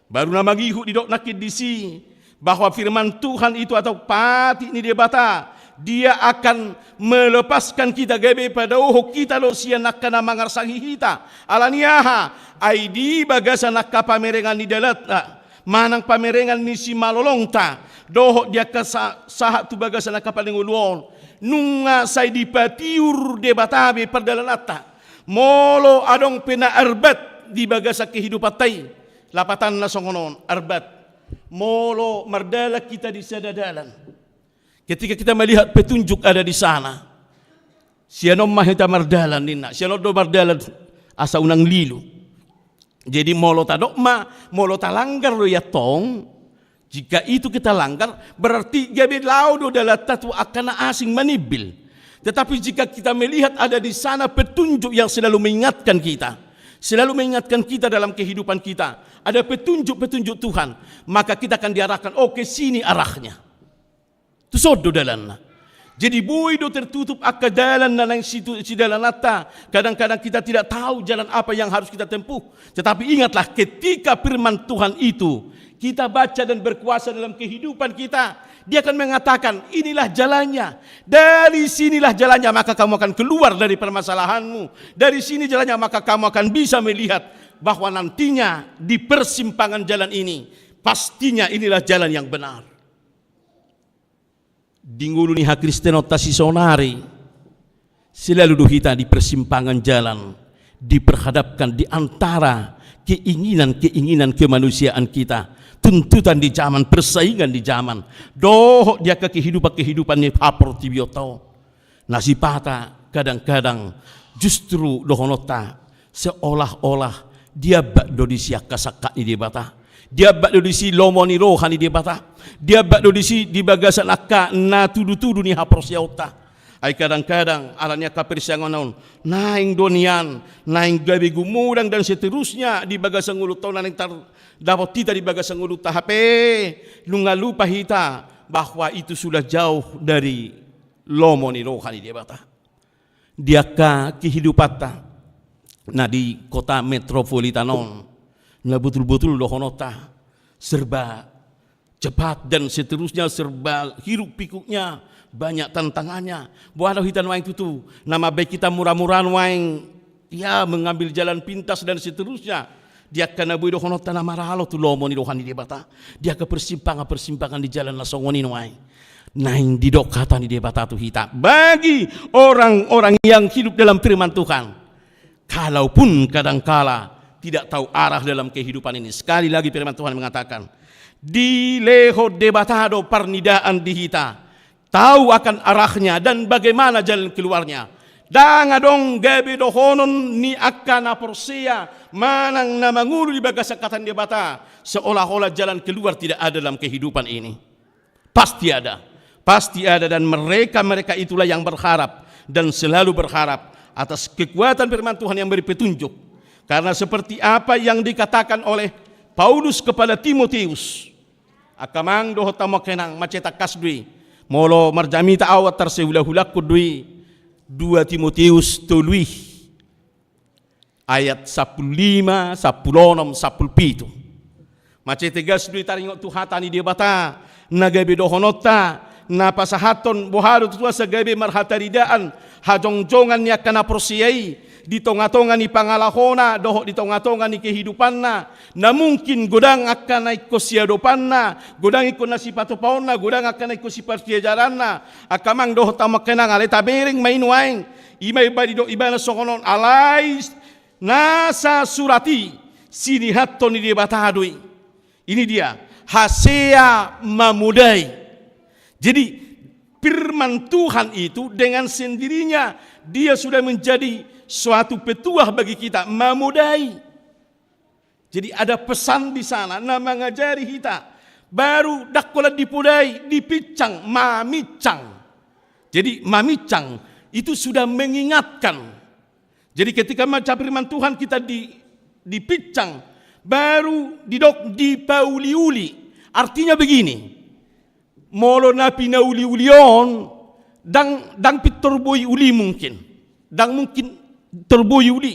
Baru na mangihut didok nangkin disi, bahwa firman Tuhan itu atau patik ni Debata, dia akan melepaskan kita, gabe padaohon hita do sian angka na mangarsahi hita. Ala ni aha? Ai di bagasan angka pamerengan ni dalanta, manang pamerengan ni simalolongta, dohot di angka sa-, sahat tu bagasan angka pangolu on, nunga sai dipatiur Debata be pardalananta. Molo adong pe na arbat di bagasan kehidupanta i, lapatanna songon on, arbat. Molo mardalan hita di sada dalan, ketika kita melihat petunjuk ada di sana, sian on ma hita mardalan ninna, sian on do mardalan asa unang lilu. Jadi molo tadok ma, molo talanggar do i antong, jika itu kita langgar, berarti gabe laho do dalanta tu angka na asing manimbil. Tetapi jika kita melihat ada di sana petunjuk yang selalu mengingatkan kita, selalu mengingatkan kita dalam kehidupan kita, ada petunjuk-petunjuk Tuhan, maka kita akan diarahkan, oh, ke sini arahnya. Tuson do dalanna. Jadi boi do tertutup angka dalan na naeng situ-, sidalananta. Kadang-kadang kita tidak tahu jalan apa yang harus kita tempuh. Tetapi ingatlah, ketika firman Tuhan itu kita baca dan berkuasa dalam kehidupan kita, dia akan mengatakan, "Inilah jalannya. Dari sinilah jalannya, maka kamu akan keluar dari permasalahanmu. Dari sini jalannya, maka kamu akan bisa melihat bahwa nantinya di persimpangan jalan ini, pastinya inilah jalan yang benar." Di ngolu ni hakristenonta sisaonari, selalu do hita di persimpangan jalan, diperhadapkan di antara keinginan-keinginan kemanusiaan kita, tuntutan di zaman, persaingan di zaman, dohot di angka kehidupan-kehidupan ni haportibionta on. Na sipata kadang-kadang justru dohononta seolah-olah diambat do disi angka sangkap ni Debata. Diambat do disi lomo ni roha ni Debata. Diambat do disi di bagasan angka na tudu-tudu ni haporseaonta. Ai kadang-kadang ala ni angka persiangan on, naeng do nian, naeng gabe gumodang dan seterusnya di bagasan ngolunta on, naeng tar-, dapot hita di bagasan ngolunta, hape nunga lupa hita bahwa itu sudah jauh dari lomo ni roha ni Debata. Di angka kehidupanta na di kota metropolitan on, na botul-botul dohononta serba cepat dan seterusnya, serba hiruk-pikuknya, banyak tantangannya. Boha do hita nuaeng tutu, na mambahen hita mura-mura nuaeng, ya, mengambil jalan pintas dan seterusnya. Di angka na boi dohononta na maralo tu lomo ni roha ni Debata, di angka persimpangan-persimpangan di jalan na songon i nuaeng, naeng didok hata ni Debata tu hita. Bagi orang-orang yang hidup dalam firman Tuhan, kalaupun kadangkala tidak tahu arah dalam kehidupan ini, sekali lagi firman Tuhan mengatakan, dilehon Debata do parnidaan di hita, tahu akan arahnya dan bagaimana jalan keluarnya. Ndang adong gabe dohonon ni angka na porsea manang na mangolu di bagasan hata ni Debata, seolah-olah jalan keluar tidak ada dalam kehidupan ini. Pasti ada. Pasti ada, dan mereka-mereka itulah yang berharap dan selalu berharap atas kekuatan firman Tuhan yang beri petunjuk. Karena seperti apa yang dikatakan oleh Paulus kepada Timotius, angka amang dohot hamu angka inang, mansai tangkas do i. Molo marjamita ahu, antar sihula-hulangkon do i. Dua Timotius tolu i, ayat sampulu lima, sampulu onom, sampulu pitu. Mansai tegas do i taringot tu hata ni Debata, na gabe dohononta, na pasahathon boha do tutu asa gabe marhataridaan hajongjongan ni angka na porsea i di tongatonga ni pangalahona dohot di tongatonga ni kehidupanna, na mungkin godang angka na ingkon siadopanna, godang ingkon na sipatupaonna, godang angka na ingkon siparsiajaranna. Angka amang dohot hamu angka inang, alai tabereng ma i nuaeng. I ma didok ibana songon on, alai nasa surat i sinihathon ni Debata do i. Ini dia, hasea mamodai. Jadi, firman Tuhan itu dengan sendirinya dia sudah menjadi suatu petuah bagi kita, mamodai. Jadi, ada pesan di sana na mangajari hita. Baru ndang holan dipodai, dipinsang, maminsang. Jadi, maminsang itu sudah mengingatkan. Jadi, ketika membaca firman Tuhan, kita di, dipinsang, baru didok dipauliuli. Artinya begini, molo na pinauliuli on, ndang, ndang pintor boi uli mungkin. Ndang mungkin pintor boi uli.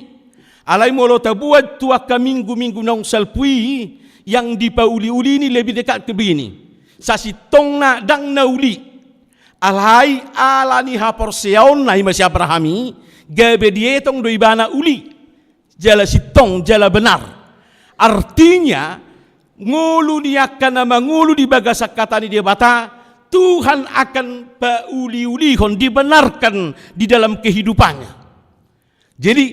Alai molo taboan tu angka minggu-minggu naung salpu i, yang dipauliuli ini lebih dekat ke begini. Sasintongna ndang na uli. Alai ala ni haporseaonna i ma si Abraham i, gabe dietong do ibana uli. Jala sintong, jala benar. Artinya, ngolu ni angka na mangolu di bagasan hata ni Debata, Tuhan akan pauliulihon, dibenarkan di dalam kehidupannya. Jadi,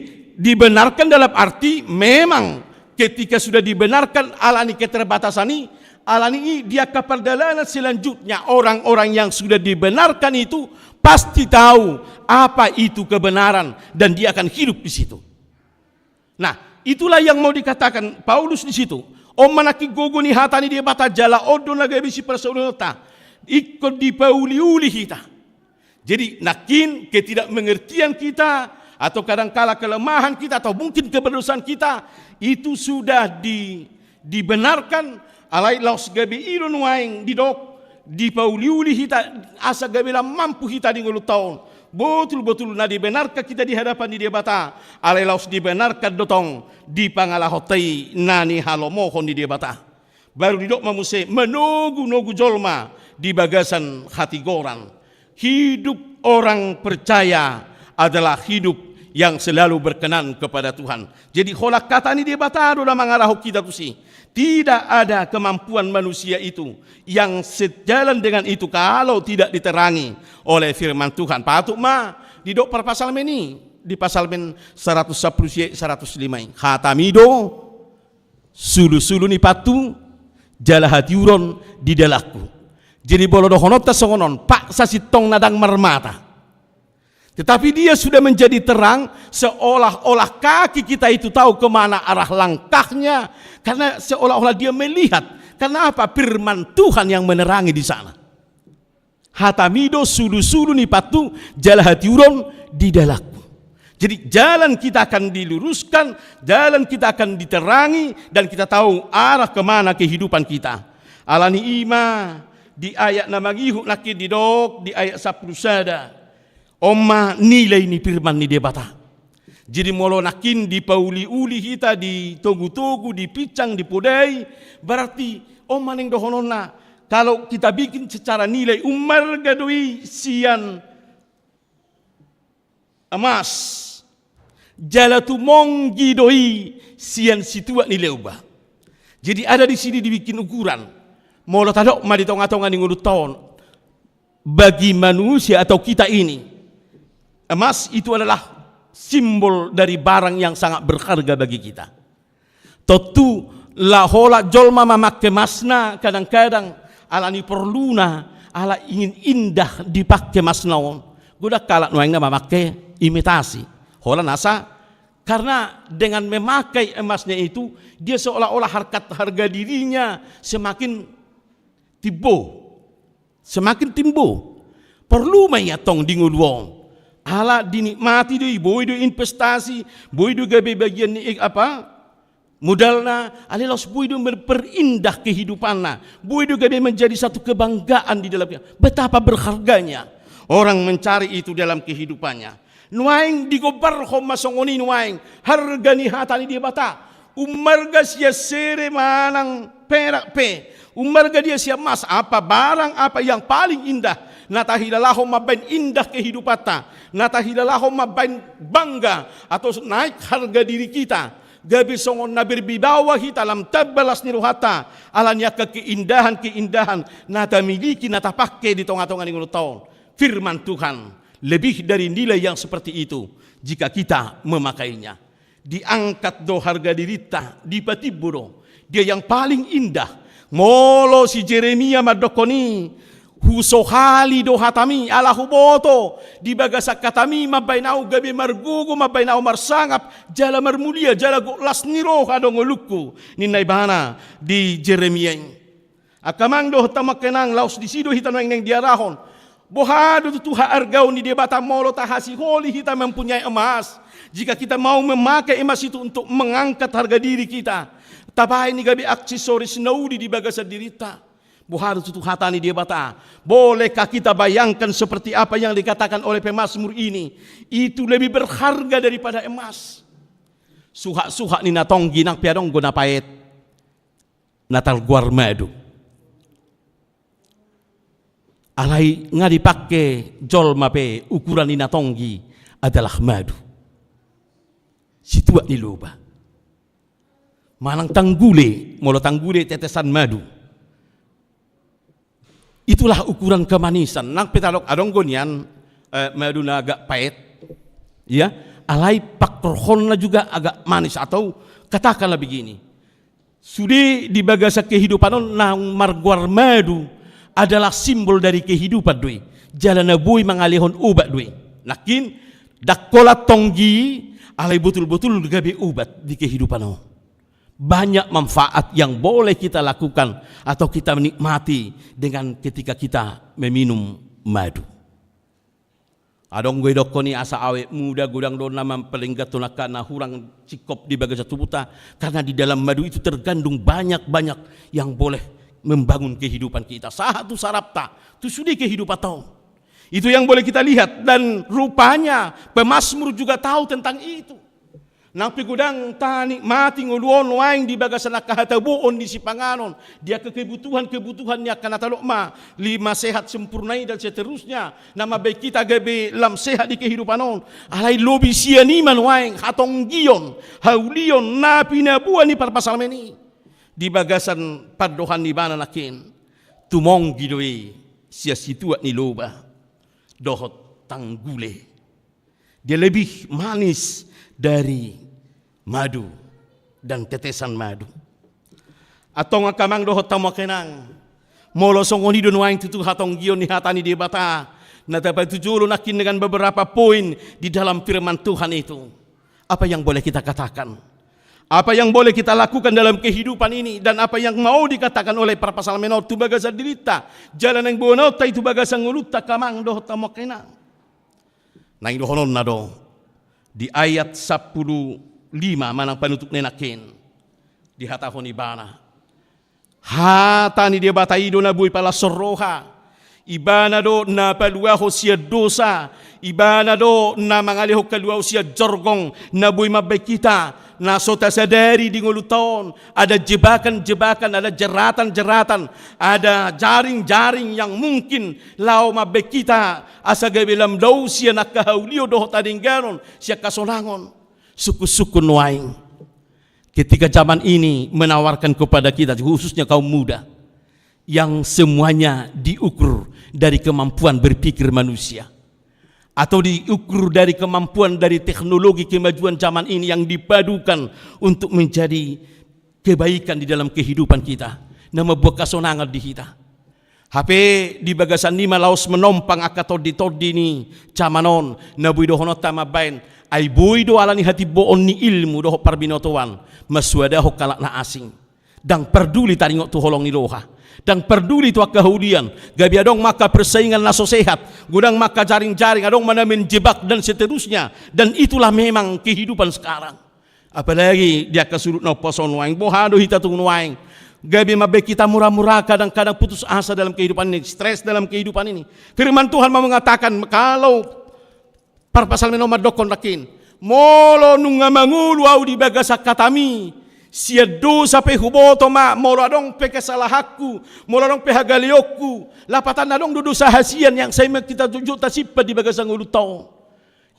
dibenarkan dalam arti memang ketika sudah dibenarkan ala ni keterbatasan i, ala ni i di angka pardalanan selanjutnya orang-orang yang sudah dibenarkan itu pasti tahu apa itu kebenaran dan dia akan hidup di situ. Nah, itulah yang mau dikatakan Paulus di situ. On ma nangkin gogo ni hata ni Debata jala on do na gabe siparsaulionta. Ingkon dipauliuli hita. Jadi, nangkin ketidakmengertian kita, atau kadangkala kelemahan kita, atau mungkin keberdosaan kita, itu sudah di, dibenarkan, alai laos gabe i do nuaeng didok, dipauliuli hita, asa gabe lam mampu hita di ngolunta on. Botul-botul na dibenarkan kita di hadapan ni Debata, alai laos dibenarkan do tong di pangalahonta i na nihalomohon ni Debata. Baru didok ma muse, manogu-nogu jolma di bagasan hatigoran. Hidup orang percaya adalah hidup yang selalu berkenan kepada Tuhan. Jadi, holan hata ni Debata do na mangarahon hita tusi. Tidak ada kemampuan manusia itu yang sejalan dengan itu kalau tidak diterangi oleh firman Tuhan. Patut ma didok parpsalmen i di Psalmen saratus sampulu sia, saratus lima i. Hatami do sulusulu ni pathu, jala hatiuron di dalanku. Jadi molo dohononta songon on, paksa sintongna ndang marmata. Tetapi dia sudah menjadi terang, seolah-olah kaki kita itu tahu kemana arah langkahnya, karena seolah-olah dia melihat. Karena apa? Firman Tuhan yang menerangi di sana. Hatami do sulusulu ni pathu jala hatiuron di dalanku. Jadi jalan kita akan diluruskan, jalan kita akan diterangi, dan kita tahu arah kemana kehidupan kita. Ala ni i ma di ayat na mangihut nangkin didok di ayat sampulu sada. On ma nilai ni firman ni Debata. Jadi molo nangkin dipauliuli hita, ditogutogu, dipinsang, dipodai, berarti on ma naeng dohononna, kalau kita bikin secara nilai, ummarga do i sian emas, jala tumonggi do i sian situak ni leumba. Jadi ada di sini dibikin ukuran. Molo tadok ma di tongatonga ni ngolunta on, bagi manusia atau kita ini, emas itu adalah simbol dari barang yang sangat berharga bagi kita. Tontu laho holan jolma mamangke emasna kadang-kadang ala ni porluna, ala ingin indah dipangke emasna on. Godang halak nuaeng na mamangke imitasi. Holan asa, karena dengan memakai emasnya itu, dia seolah-olah harkat, harga dirinya semakin timbo. Semakin timbo. Porlu ma i antong di ngolu on. Ala dinikmati do i, boi do investasi, boi do gabe bagian ni, eh, apa, modalna, alai laos boi do memperindah kehidupanna, boi do gabe menjadi satu kebanggaan di dalam, betapa berharganya orang mencari itu dalam kehidupannya. Nuaeng digombarhon ma songon i nuaeng harga ni hata ni Debata. Ummarga sian sere manang perak pe, Ummarga dia sian emas? Apa barang apa yang paling indah na tahilalahon mambahen indah kehidupanta, na tahilalahon mambahen bangga atau naik harga diri kita, gabe songon na berwibawa hita, lam tamba las ni rohanta ala ni angka keindahan-keindahan na tamiliki, na tapake di tonga-tonga ni ngolunta on? Firman Tuhan, lebih dari nilai yang seperti itu jika kita memakainya. Diangkat do harga dirinta, dipatimbo do. Dia yang paling indah. Molo si Jeremia mandokkon i, husohali do hatami, ala huboto di bagasan hatami mambahen ahu gabe margogo, mambahen ahu marsangap jala marmulia, jala gok las ni roha do ngolungku, ninna ibana di Jeremia i. Angka amang dohot hamu angka inang, laos disi do hita nuaeng naeng diarahon. Boha do tutu haargaon ni Debata molo tahasiholi hita mempunyai emas? Jika kita mau memakai emas itu untuk mengangkat harga diri kita, tabahen i gabe aksesoris na uli di bagasan dirinta. Boha do tutu hata ni Debata? Bolehkah kita bayangkan seperti apa yang dikatakan oleh pemazmur ini? Itu lebih berharga daripada emas. Suhak-suhak ni na tonggi nang pe adong do na paet, na targoar madu. Alai nga dipake jolma pe ukuran ni na tonggi adalah madu. Situak ni loba. Manang tanggule, molo tanggule tetesan madu. Itulah ukuran kemanisan. Nang pe tadok adong do nian, eh, madu na agak paet. Ya, alai panghorhonna juga agak manis, atau katakanlah begini. Sude di bagasan kehidupan on naung margoar madu adalah simbol dari kehidupan do i. Jala na boi mangalehon obat do i. Nangkin, ndang holan tonggi, alai botul-botul gabe obat di kehidupan on. Banyak manfaat yang boleh kita lakukan atau kita nikmati dengan ketika kita meminum madu. Adong do didokkon i asa awet muda, godang do na mampalengganhon angka na hurang singkop di bagasan tubuhta, karena di dalam madu itu terkandung banyak-banyak yang boleh membangun kehidupan kita. Sahat tu sarafta, tu sude kehidupanta on. Itu yang boleh kita lihat, dan rupanya pemazmur juga tahu tentang itu. Nang pe godang tanikmati ngolu on nuaeng di bagasan angka hataboan ni sipanganon, di angka kebutuhan-kebutuhan ni angka na tadok ma, lima sehat sempurna i dan seterusnya, na mambahen hita gabe lam sehat di kehidupan on. Alai lobi sian i ma nuaeng hatonggion, haulion na pinaboa ni parpsalmen i. Di bagasan pandohan ni ibana nangkin, tumonggi do i sian situak ni loba dohot tanggule. Dia lebih manis dari madu dan tetesan madu. Antong angka amang dohot hamu angka inang, molo songon i do nuaeng tutu hatonggion ni hata ni Debata na tapatujolo nangkin dengan beberapa poin di dalam firman Tuhan itu, apa yang boleh kita katakan? Apa yang boleh kita lakukan dalam kehidupan ini, dan apa yang mau dikatakan oleh parpsalmen on tu bagasan dirinta jala naeng boanonta i tu bagasan ngolunta, angka amang dohot hamu angka inang? Naeng dohononna do di ayat sampulu lima manang panutup ni nangkin, dihatahon ibana: Hata ni Debata i do na boi palashon roha. Ibana do na paluahon sian dosa. Ibana do na mangalehon haluaon sian jorgong, na boi mambahen hita na so tasadari di ngolunta on ada jebakan-jebakan, ada jeratan-jeratan, ada jaring-jaring yang mungkin laho mambahen hita asa gabe lam dao sian angka haulion dohot hadengganon, sian hasonangan. Sungkun-sungkun nuaeng, ketika zaman ini menawarkan kepada kita, khususnya kaum muda, yang semuanya diukur dari kemampuan berpikir manusia, atau diukur dari kemampuan dari teknologi kemajuan zaman ini yang dipadukan untuk menjadi kebaikan di dalam kehidupan kita, na mambuat hasonangan di hita. Hape di bagasan i ma laos manompang angka tondi-tondi ni zaman on, na boi dohononta mambahen, ai boi do ala ni hatimboon ni ilmu dohot parbinotoan mansuadahon halak na asing. Ndang parduli taringot tu holong ni roha, ndang parduli tu angka haulion, gabe adong ma angka persaingan na so sehat, godang ma angka jaring-jaring, adong ma na menjebak dan seterusnya. Dan itulah memang kehidupan sekarang. Apalagi di angka sudut na umposo nuaeng, boha do hita tu nuaeng? Gabe mambahen hita mura-mura, kadang-kadang putus asa dalam kehidupan ini, stres dalam kehidupan ini. Firman Tuhan mau mengatakan, kalau parpsalmen on mandokkon nangkin, molo nunga mangolu ahu di bagasan hatami, Sian dosa pe huboto ma, molo adong pe kesalahanku, molo adong pe hagaleonku, lapatanna adong do dosa hasian yang sai ma hita jotjot tasimpan di bagasan ngolunta on.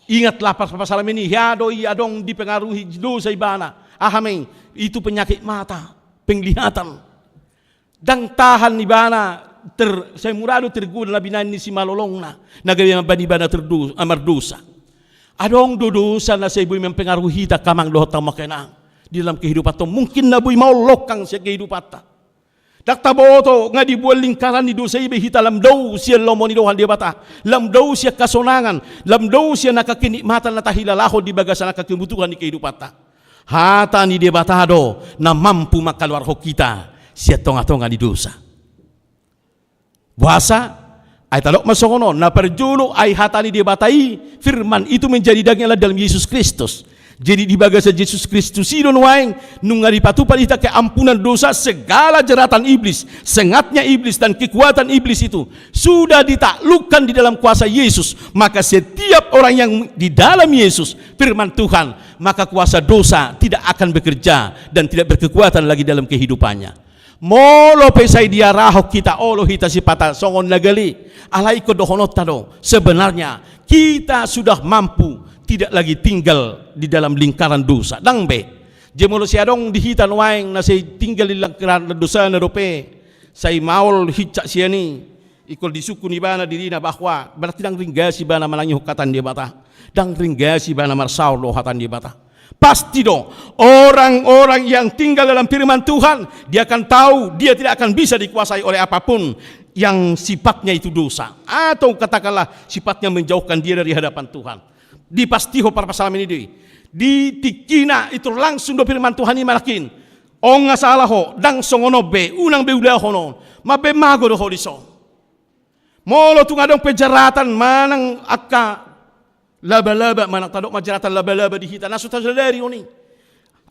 Ingatlah pas-, pasal ini, ia do i adong dipengaruhi dosa ibana. Aha ma i? Itu penyakit mata, penglihatan. Ndang tahan ibana, ter-, sai mura do tergoda na binahen ni simalolongna, na gabe mambahen ibana terdo-, ah, mardosa. Adong do dosa na sai boi mempengaruhi hita angka amang dohot hamu angka inang di dalam kehidupan on. Mungkin na boi maol longkang sian kehidupanta. Ndang taboto, nga dibuat lingkaran ni dosa i be hita lam dao sian lomo ni roha ni Debata, lam dao sian hasonangan, lam dao sian angka kenikmatan na tahilalahon di bagasan angka kebutuhan ni kehidupanta. Hata ni Debata do na mampu mangkaluarhon hita sian tonga-tonga ni dosa. Boasa? Ai tadok ma songon on, na parjolo ai hata ni Debata i, firman itu menjadi daging adalah dalam Yesus Kristus. Jadi di bagasan Jesus Kristus i do nuaeng, nunga dipatupa di hita keampunan dosa, segala jeratan iblis, sengatnya iblis dan kekuatan iblis itu sudah ditaklukkan di dalam kuasa Yesus. Maka setiap orang yang di dalam Yesus, firman Tuhan, maka kuasa dosa tidak akan bekerja dan tidak berkekuatan lagi dalam kehidupannya. Molo pe sai diarahon hita olo hita sipata songon na gale, alai ingkon dohononta do, sebenarnya kita sudah mampu tidak lagi tinggal di dalam lingkaran dosa. Ndang be. Jadi molo sai adong di hita nuaeng na sai tinggal di lingkaran dosa na dope, sai maol hinsat sian i, ingkon disungkun ibana dirina bahwa berarti ndang ringgas ibana manangihon hata ni Debata, ndang ringgas ibana marsaor dohot hata ni Debata. Pasti do, orang-orang yang tinggal dalam firman Tuhan, dia akan tahu dia tidak akan bisa dikuasai oleh apapun yang sifatnya itu dosa, atau katakanlah sifatnya menjauhkan dia dari hadapan Tuhan. Dipastihon parpasalaman i do i. Di tingkina itu langsung do firman Tuhan i manangkin, on nga sala ho, ndang songon on be, unang be ulahon on. Mambaen mago do ho dison. Molo tung adong pe jeratan manang angka laba-laba, manang tadok ma jeratan laba-laba di hita na so tasadari on i.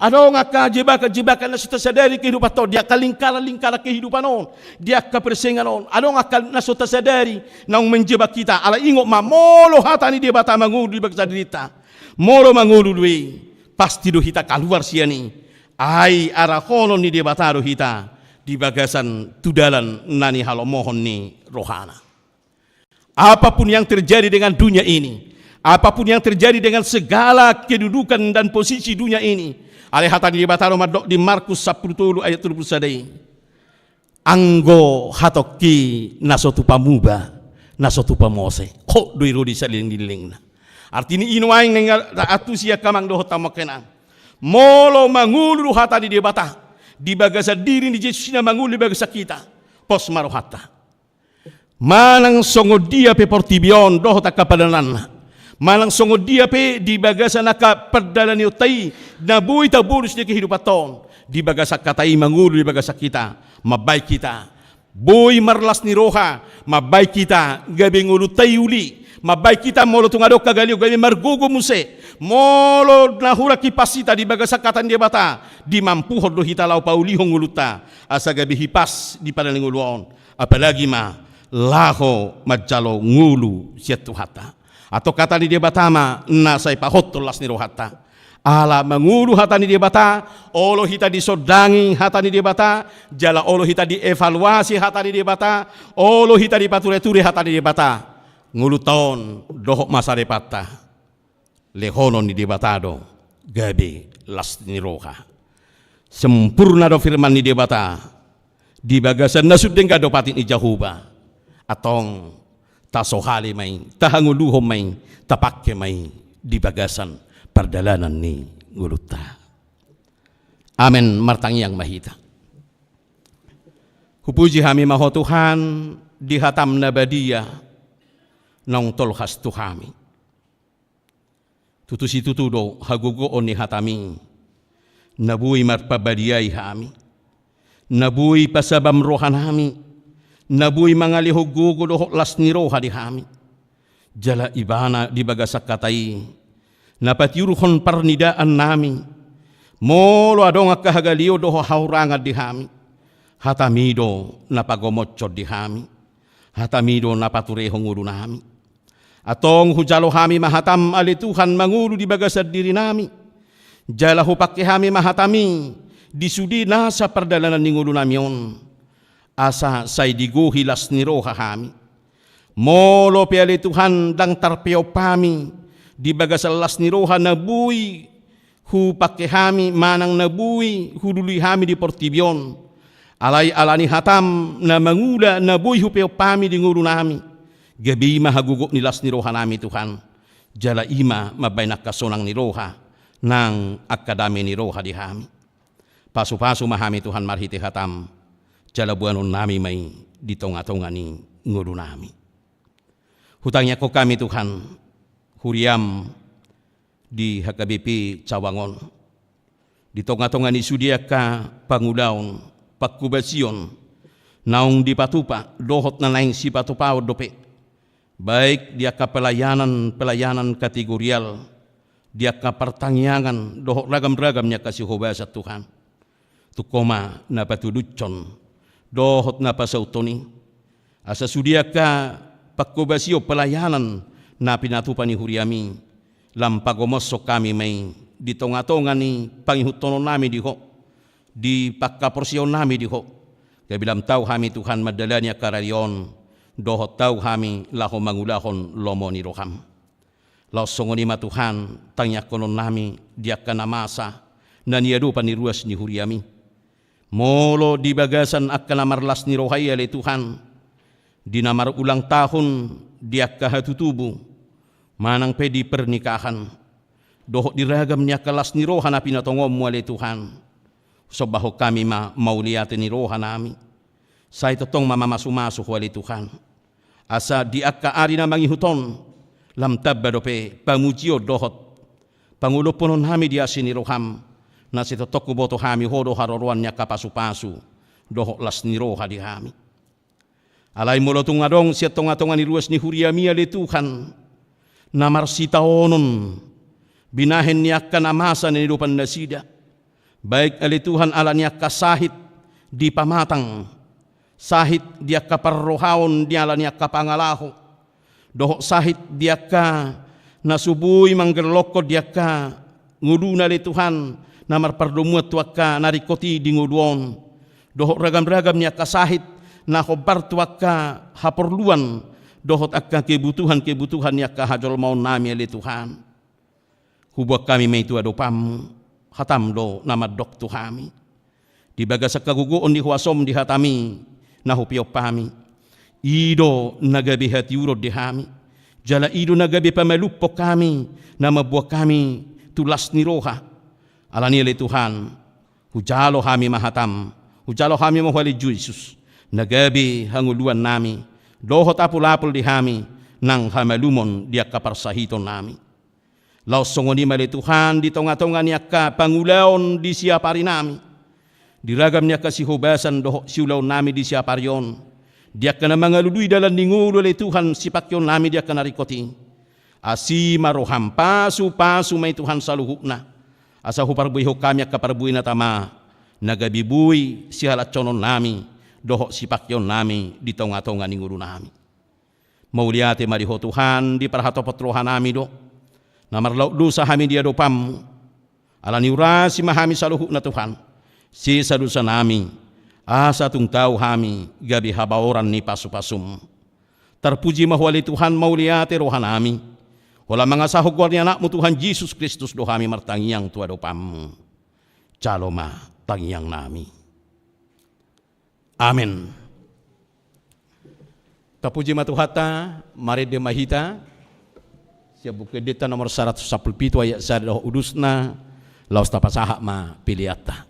Adong angka jebakan-jebakan na so tasadari kehidupanta on, di angka lingkaran-lingkaran kehidupan on, di angka persaingan on. Adong angka na so tasadari naung menjebak hita. Alai ingot ma, molo hata ni Debata mangolu di bagasan dirinta, molo mangolu do i, pasti do hita kaluar sian i. Ai arahonon ni Debata do hita di bagasan tu dalan na nihalomohon ni rohana. Apapun yang terjadi dengan dunia ini, apapun yang terjadi dengan segala kedudukan dan posisi dunia ini, alai hata ni Debata do mandok di Markus sampulu tolu ayat tolu pulu sada i, anggo hatongki na so tupa muba, na so tupa mose, hot do i ro di salelenglelengna. Artini i nuaeng na nga-, antusi angka amang dohot hamu angka inang. Molo mangolu do hata ni Debata di bagasan diri ni Jesus i na mangolu di bagasan hita, pos ma rohanta. Manang songon dia pe portibi on dohot angka pardalananna, manang songon dia pe di bagasan angka pardalanionta i na boi tabolus di kehidupanta on, di bagasan hata i mangolu di bagasan hita, mambaen hita boi marlas ni roha, mambaen hita gabe ngolunta i uli, mambaen hita molo tung adong hagaleon gabe margogo muse, molo na hurang hipas hita di bagasan hata ni Debata, dimampuhon do hita laho paulihon ngolunta asa gabe hipas di pardalanan ngolu on. Apalagi ma laho manjalo ngolu sian Tuhanta. Antong hata ni Debata ma na sai pahothon las ni rohanta. Ala mangolu hata ni Debata, olo hita disondangi hata ni Debata, jala olo hita dievaluasi hata ni Debata, olo hita dipatureture hata ni Debata, ngolunta on dohot masa depanta lehonon ni Debata do gabe las ni roha. Sempurna do firman ni Debata di bagasan na sun denggan do patik ni Jahowa. Antong tasohali ma i, tahangoluhon ma i, tapangke ma i di bagasan pardalanan ni ngolunta. Amen. Martangiang ma hita. Hupuji hami ma Ho Tuhan di hataM na badia naung tolhas tu hami. Tutu situtu do hagogoon ni hataMi na boi marpabadiai hami, na boi pasabam rohanami, na boi mangalehon gogo dohot las ni roha di hami. Jala Ibana di bagasan hata i na patiurhon parnidaannami. Molo adong angka hagaleon dohot hahurangan di hami, hataMi do na pagomothon di hami, hataMi do na paturehon ngolunami. Antong hujalo hami ma hataM ale Tuhan mangolu di bagasan dirinami. Jala hupangke hami ma hataMi di sude nasa pardalanan ni ngolunami on, asa sai digohi las ni roha hami. Molo pe ale Tuhan ndang tarpeop hami di bagasan las ni roha na boi hupangke hami manang na boi hulului hami di portibi on, alai ala ni hatam na mangula na boi hupeop hami di ngolunami, gabe i ma hagogoon ni las ni rohanami Tuhan, jala i ma mambahen angka sonang ni roha nang angka dame ni roha di hami. Pasupasu ma hami Tuhan marhite hatam, jala boanonnami ma i di tongatonga ni ngolunami. Hutangiangkon hami Tuhan, huriam di H K B P Cawang on, di tongatonga ni sude angka pangulaon, pangkobasion naung dipatupa dohot na naeng sipatupaon dope, baik di angka pelayanan-pelayanan kategorial, di angka partangiangan dohot ragamragam ni angka sihobasan Tuhan. Tung Ho ma na patulushon dohot na pasauthon i, asa sude angka pangkobasion pelayanan na pinatupa ni huriami, lam pagomoshon hami ma i di tongatonga ni pangihuthononnami di Ho, di panghaporseaonnami di Ho, gabe lam tau hami Tuhan mandalani angka rari on, dohot tau hami laho mangulahon lomo ni roham. Laos songon i ma Tuhan tangiangkononnami di angka na masa na niadopan ni ruas ni huriami. Molo di bagasan angka na marlas ni roha i ale Tuhan, di na marulang tahun, di angka hatutubu, manang pe di pernikahan, dohot di ragam ni angka las ni roha na pinatongonmu ale Tuhan, husombahon hami ma mauliate ni rohanami. Sai tongtong ma mamasumasu Ho ale Tuhan, asa di angka ari na mangihut on lam tamba dope pamujion dohot pangolophonon hami di asi ni roham, na sai tongtong huboto hami Ho do haroroan ni angka pasupasu dohot las ni roha di hami. Alai molo tung adong sian tongatonga ni ruas ni huriami ale Tuhan na marsitaonon binahen ni angka na masa na niadopan nasida, baik ale Tuhan ala ni angka sahit di pamatang, sahit di angka parrohaon di ala ni angka pangalaho, dohot sahit di angka na so boi manggellongkon di angka ngoluna ale Tuhan na marpardomuan tu angka na ringkot i di ngolu on, dohot ragamragam ni angka sahit na hombar tu angka haporluan dohot angka kebutuhan-kebutuhan ni angka hajolmaonnami ale Tuhan. Huboan hami ma i tu adopanmu, hatam do na mandok tu hami. Di bagasan hagogoon ni huasom di hatami na hupeop hami, i do na gabe hatiuron di hami, jala i do na gabe pamalumhon hami, na mamboan hami tu las ni roha. Alani i ale Tuhan, hujalo hami ma hatam, hujalo hami ma Ho ale Jesus, na gabe hangoluannami dohot apulapul di hami nang hamalumon di angka parsahitonnami. Laos songon i ma ale Tuhan di tongatonga ni angka pangulaon di siaparinami, di ragam ni angka sihobasan dohot siulaonnami di siapari on, di angka na mangalului dalan ni ngolu ale Tuhan sipangkeonnami di angka na ringkot i. Asi ma roham, pasupasu ma i Tuhan saluhutna, asa huparbuehon hami angka parbue na tama, na gabe boi sihalashononnami dohot sipangkeonnami di tongatonga ni ngolunami. Mauliate ma di Ho Tuhan, di parhatopot rohanami do na marlaok dosa hami di adopanmu. Alani urasi ma hami saluhutna Tuhan, sesa dosanami, asa tung tau hami gabe habaoran ni pasupasum. Tarpuji ma Ho ale Tuhan, mauliate rohanami. Holan mangasahon goar ni Anakmu Tuhan Jesus Kristus do hami martangiang tu adopanmu. Jalo ma tangiangnami. Amen. Tapuji ma Tuhanta, marende ma hita sian Buku Endenta nomor saratus sampulu pitu ayat sada dohot udusna, laos tapasahat ma peleanta.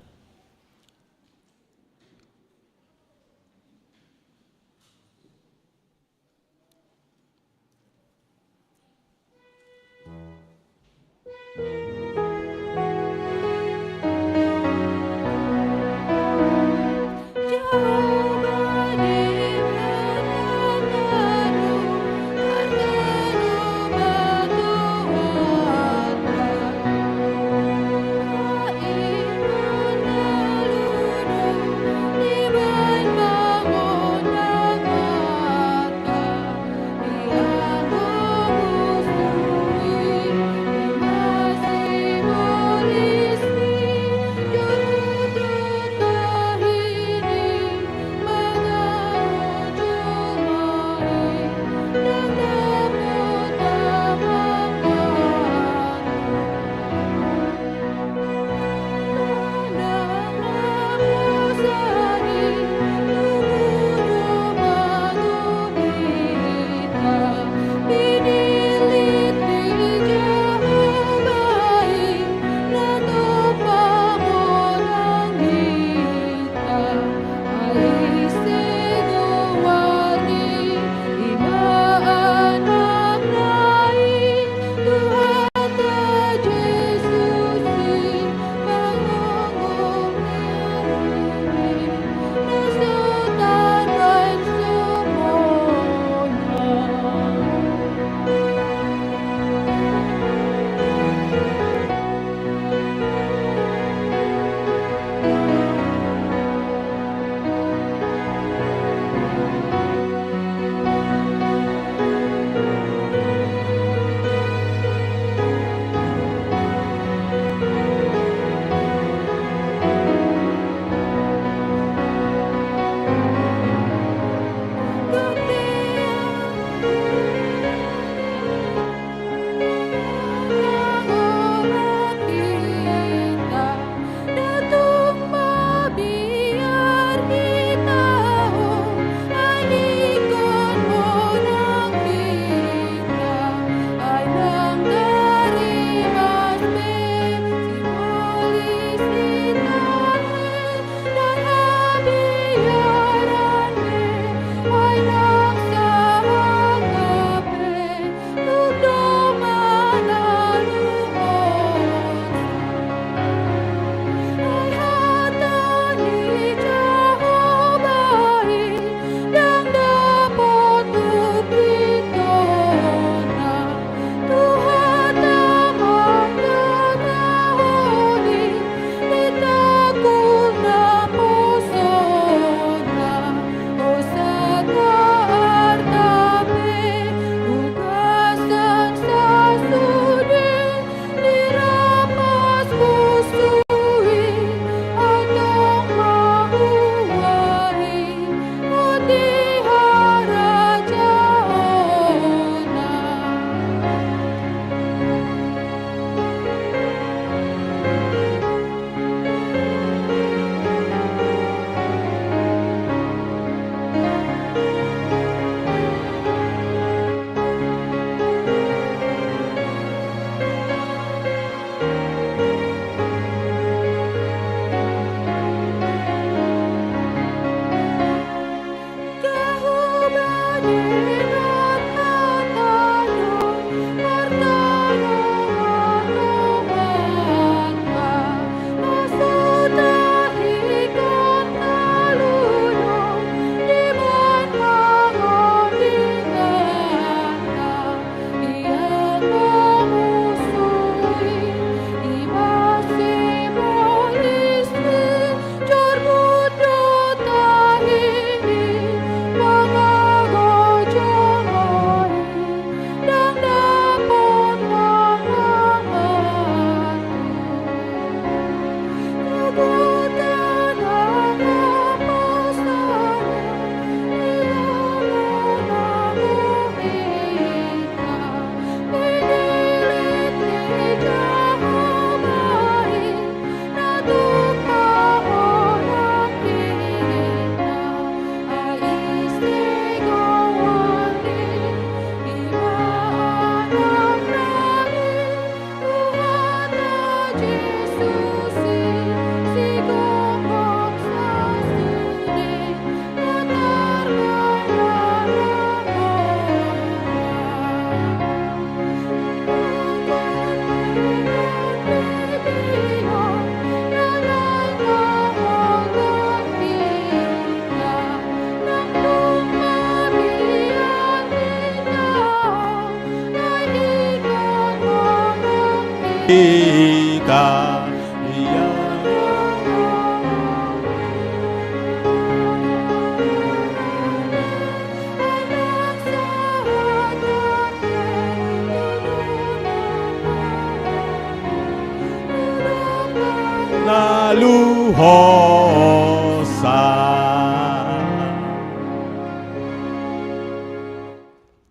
Na luhot sa.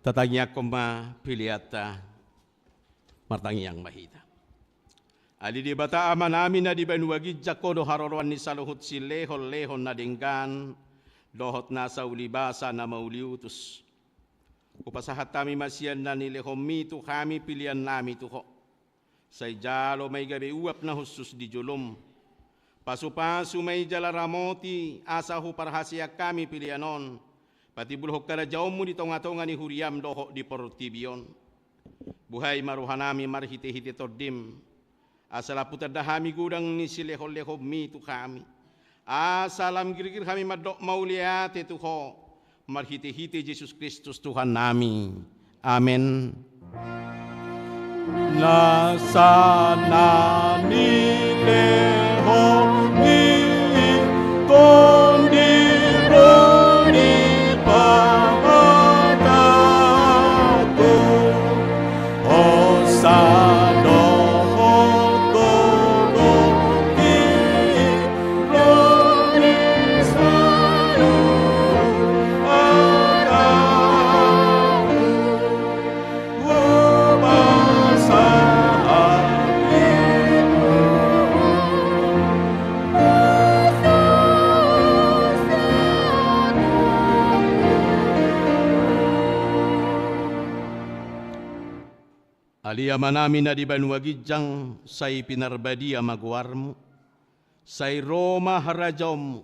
Tatangiangkon ma peleanta. Martangiang ma hita. Ale Debata Amanami na di banua ginjang, Ho do haroroan ni saluhut silehonlehon na denggan dohot nasa ulibasa na mauliutus. Hupasahat hami ma sian na nilehonMi tu hami peleannami tu Ho. Sai jalo ma i gabe uap na hushus di joloM. Pasupasu ma i jala ramoti asa huparhaseang hami pelean on patimbulhon harajaonMu di tongatonga ni huriaM dohot di portibi on. Buhai ma rohanami marhitehite TondiM, asa lampu tanda hami godang ni silehonlehonMi tu hami, asa lam girgir hami mandok mauliate tu Ho, marhitehite Jesus Kristus Tuhannami. Amen. Nasa na nilehonMi Tondi ro di pamatangku, hosa dohot gogo di ro di saluhut arangku. Ale Amanami na di banua ginjang, sai pinarbadia ma goarMu, sai ro ma harajaonMu,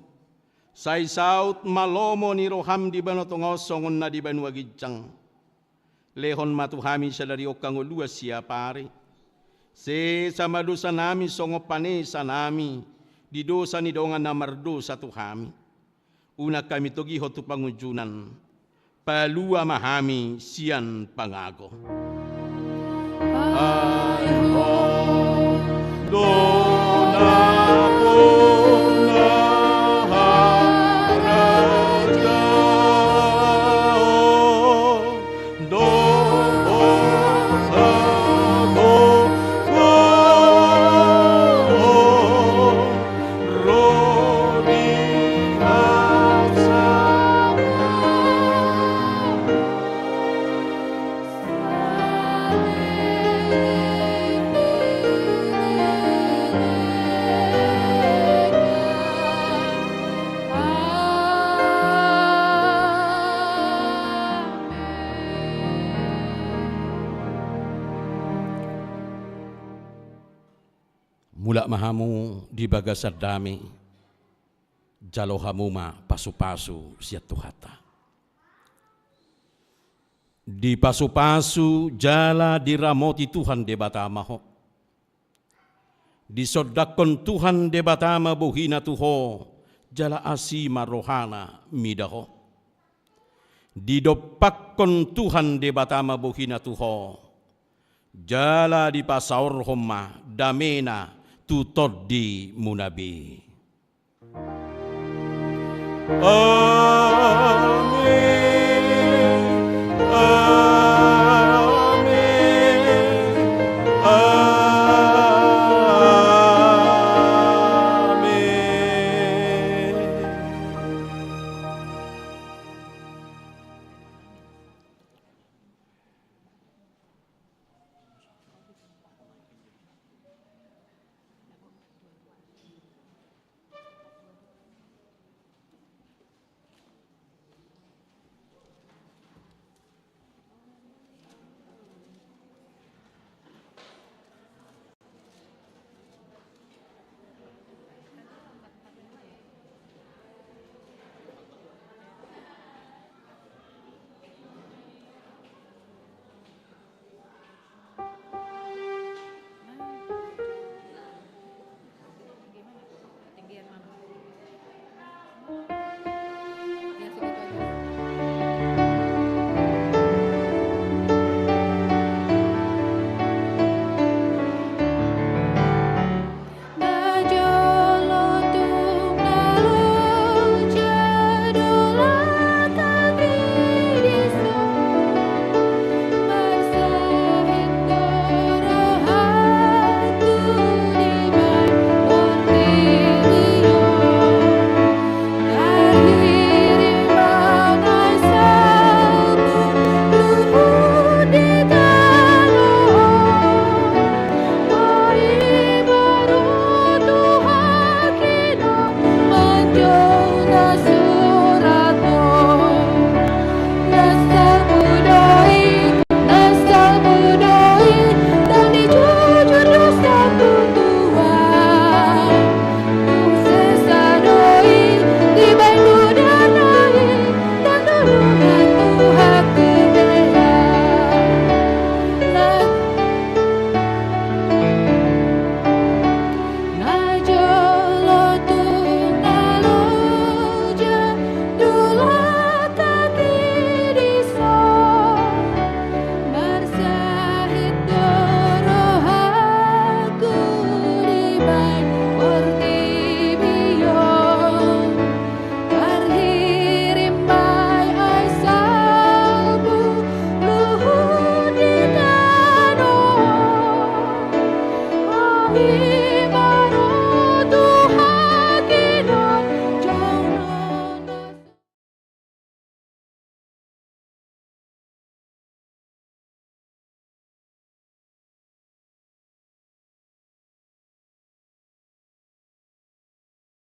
sai saut ma lomo ni rohaM di banua tonga on songon na di banua ginjang. Lehon ma tu hami sadari on hangoluan siapari. Sesa ma dosanami songon panesanami di dosa ni dongan na mardosa tu hami. Unang hami togihon tu pangunjunan. Palua ma hami sian pangago. Ai Ho do na pola harajaon dohot hagogoon ro di hasangapon. Mulak ma hamu di bagasan dame, jalo hamu ma pasupasu sian Tuhanta. Dipasupasu jala diramoti Tuhan Debata ma ho. Disondangkon Tuhan Debata ma bohina tu ho, jala asi ma rohana mida ho. Didompakkon Tuhan Debata ma bohina tu ho, jala dipasaorhon ma damena tu tondimuna be.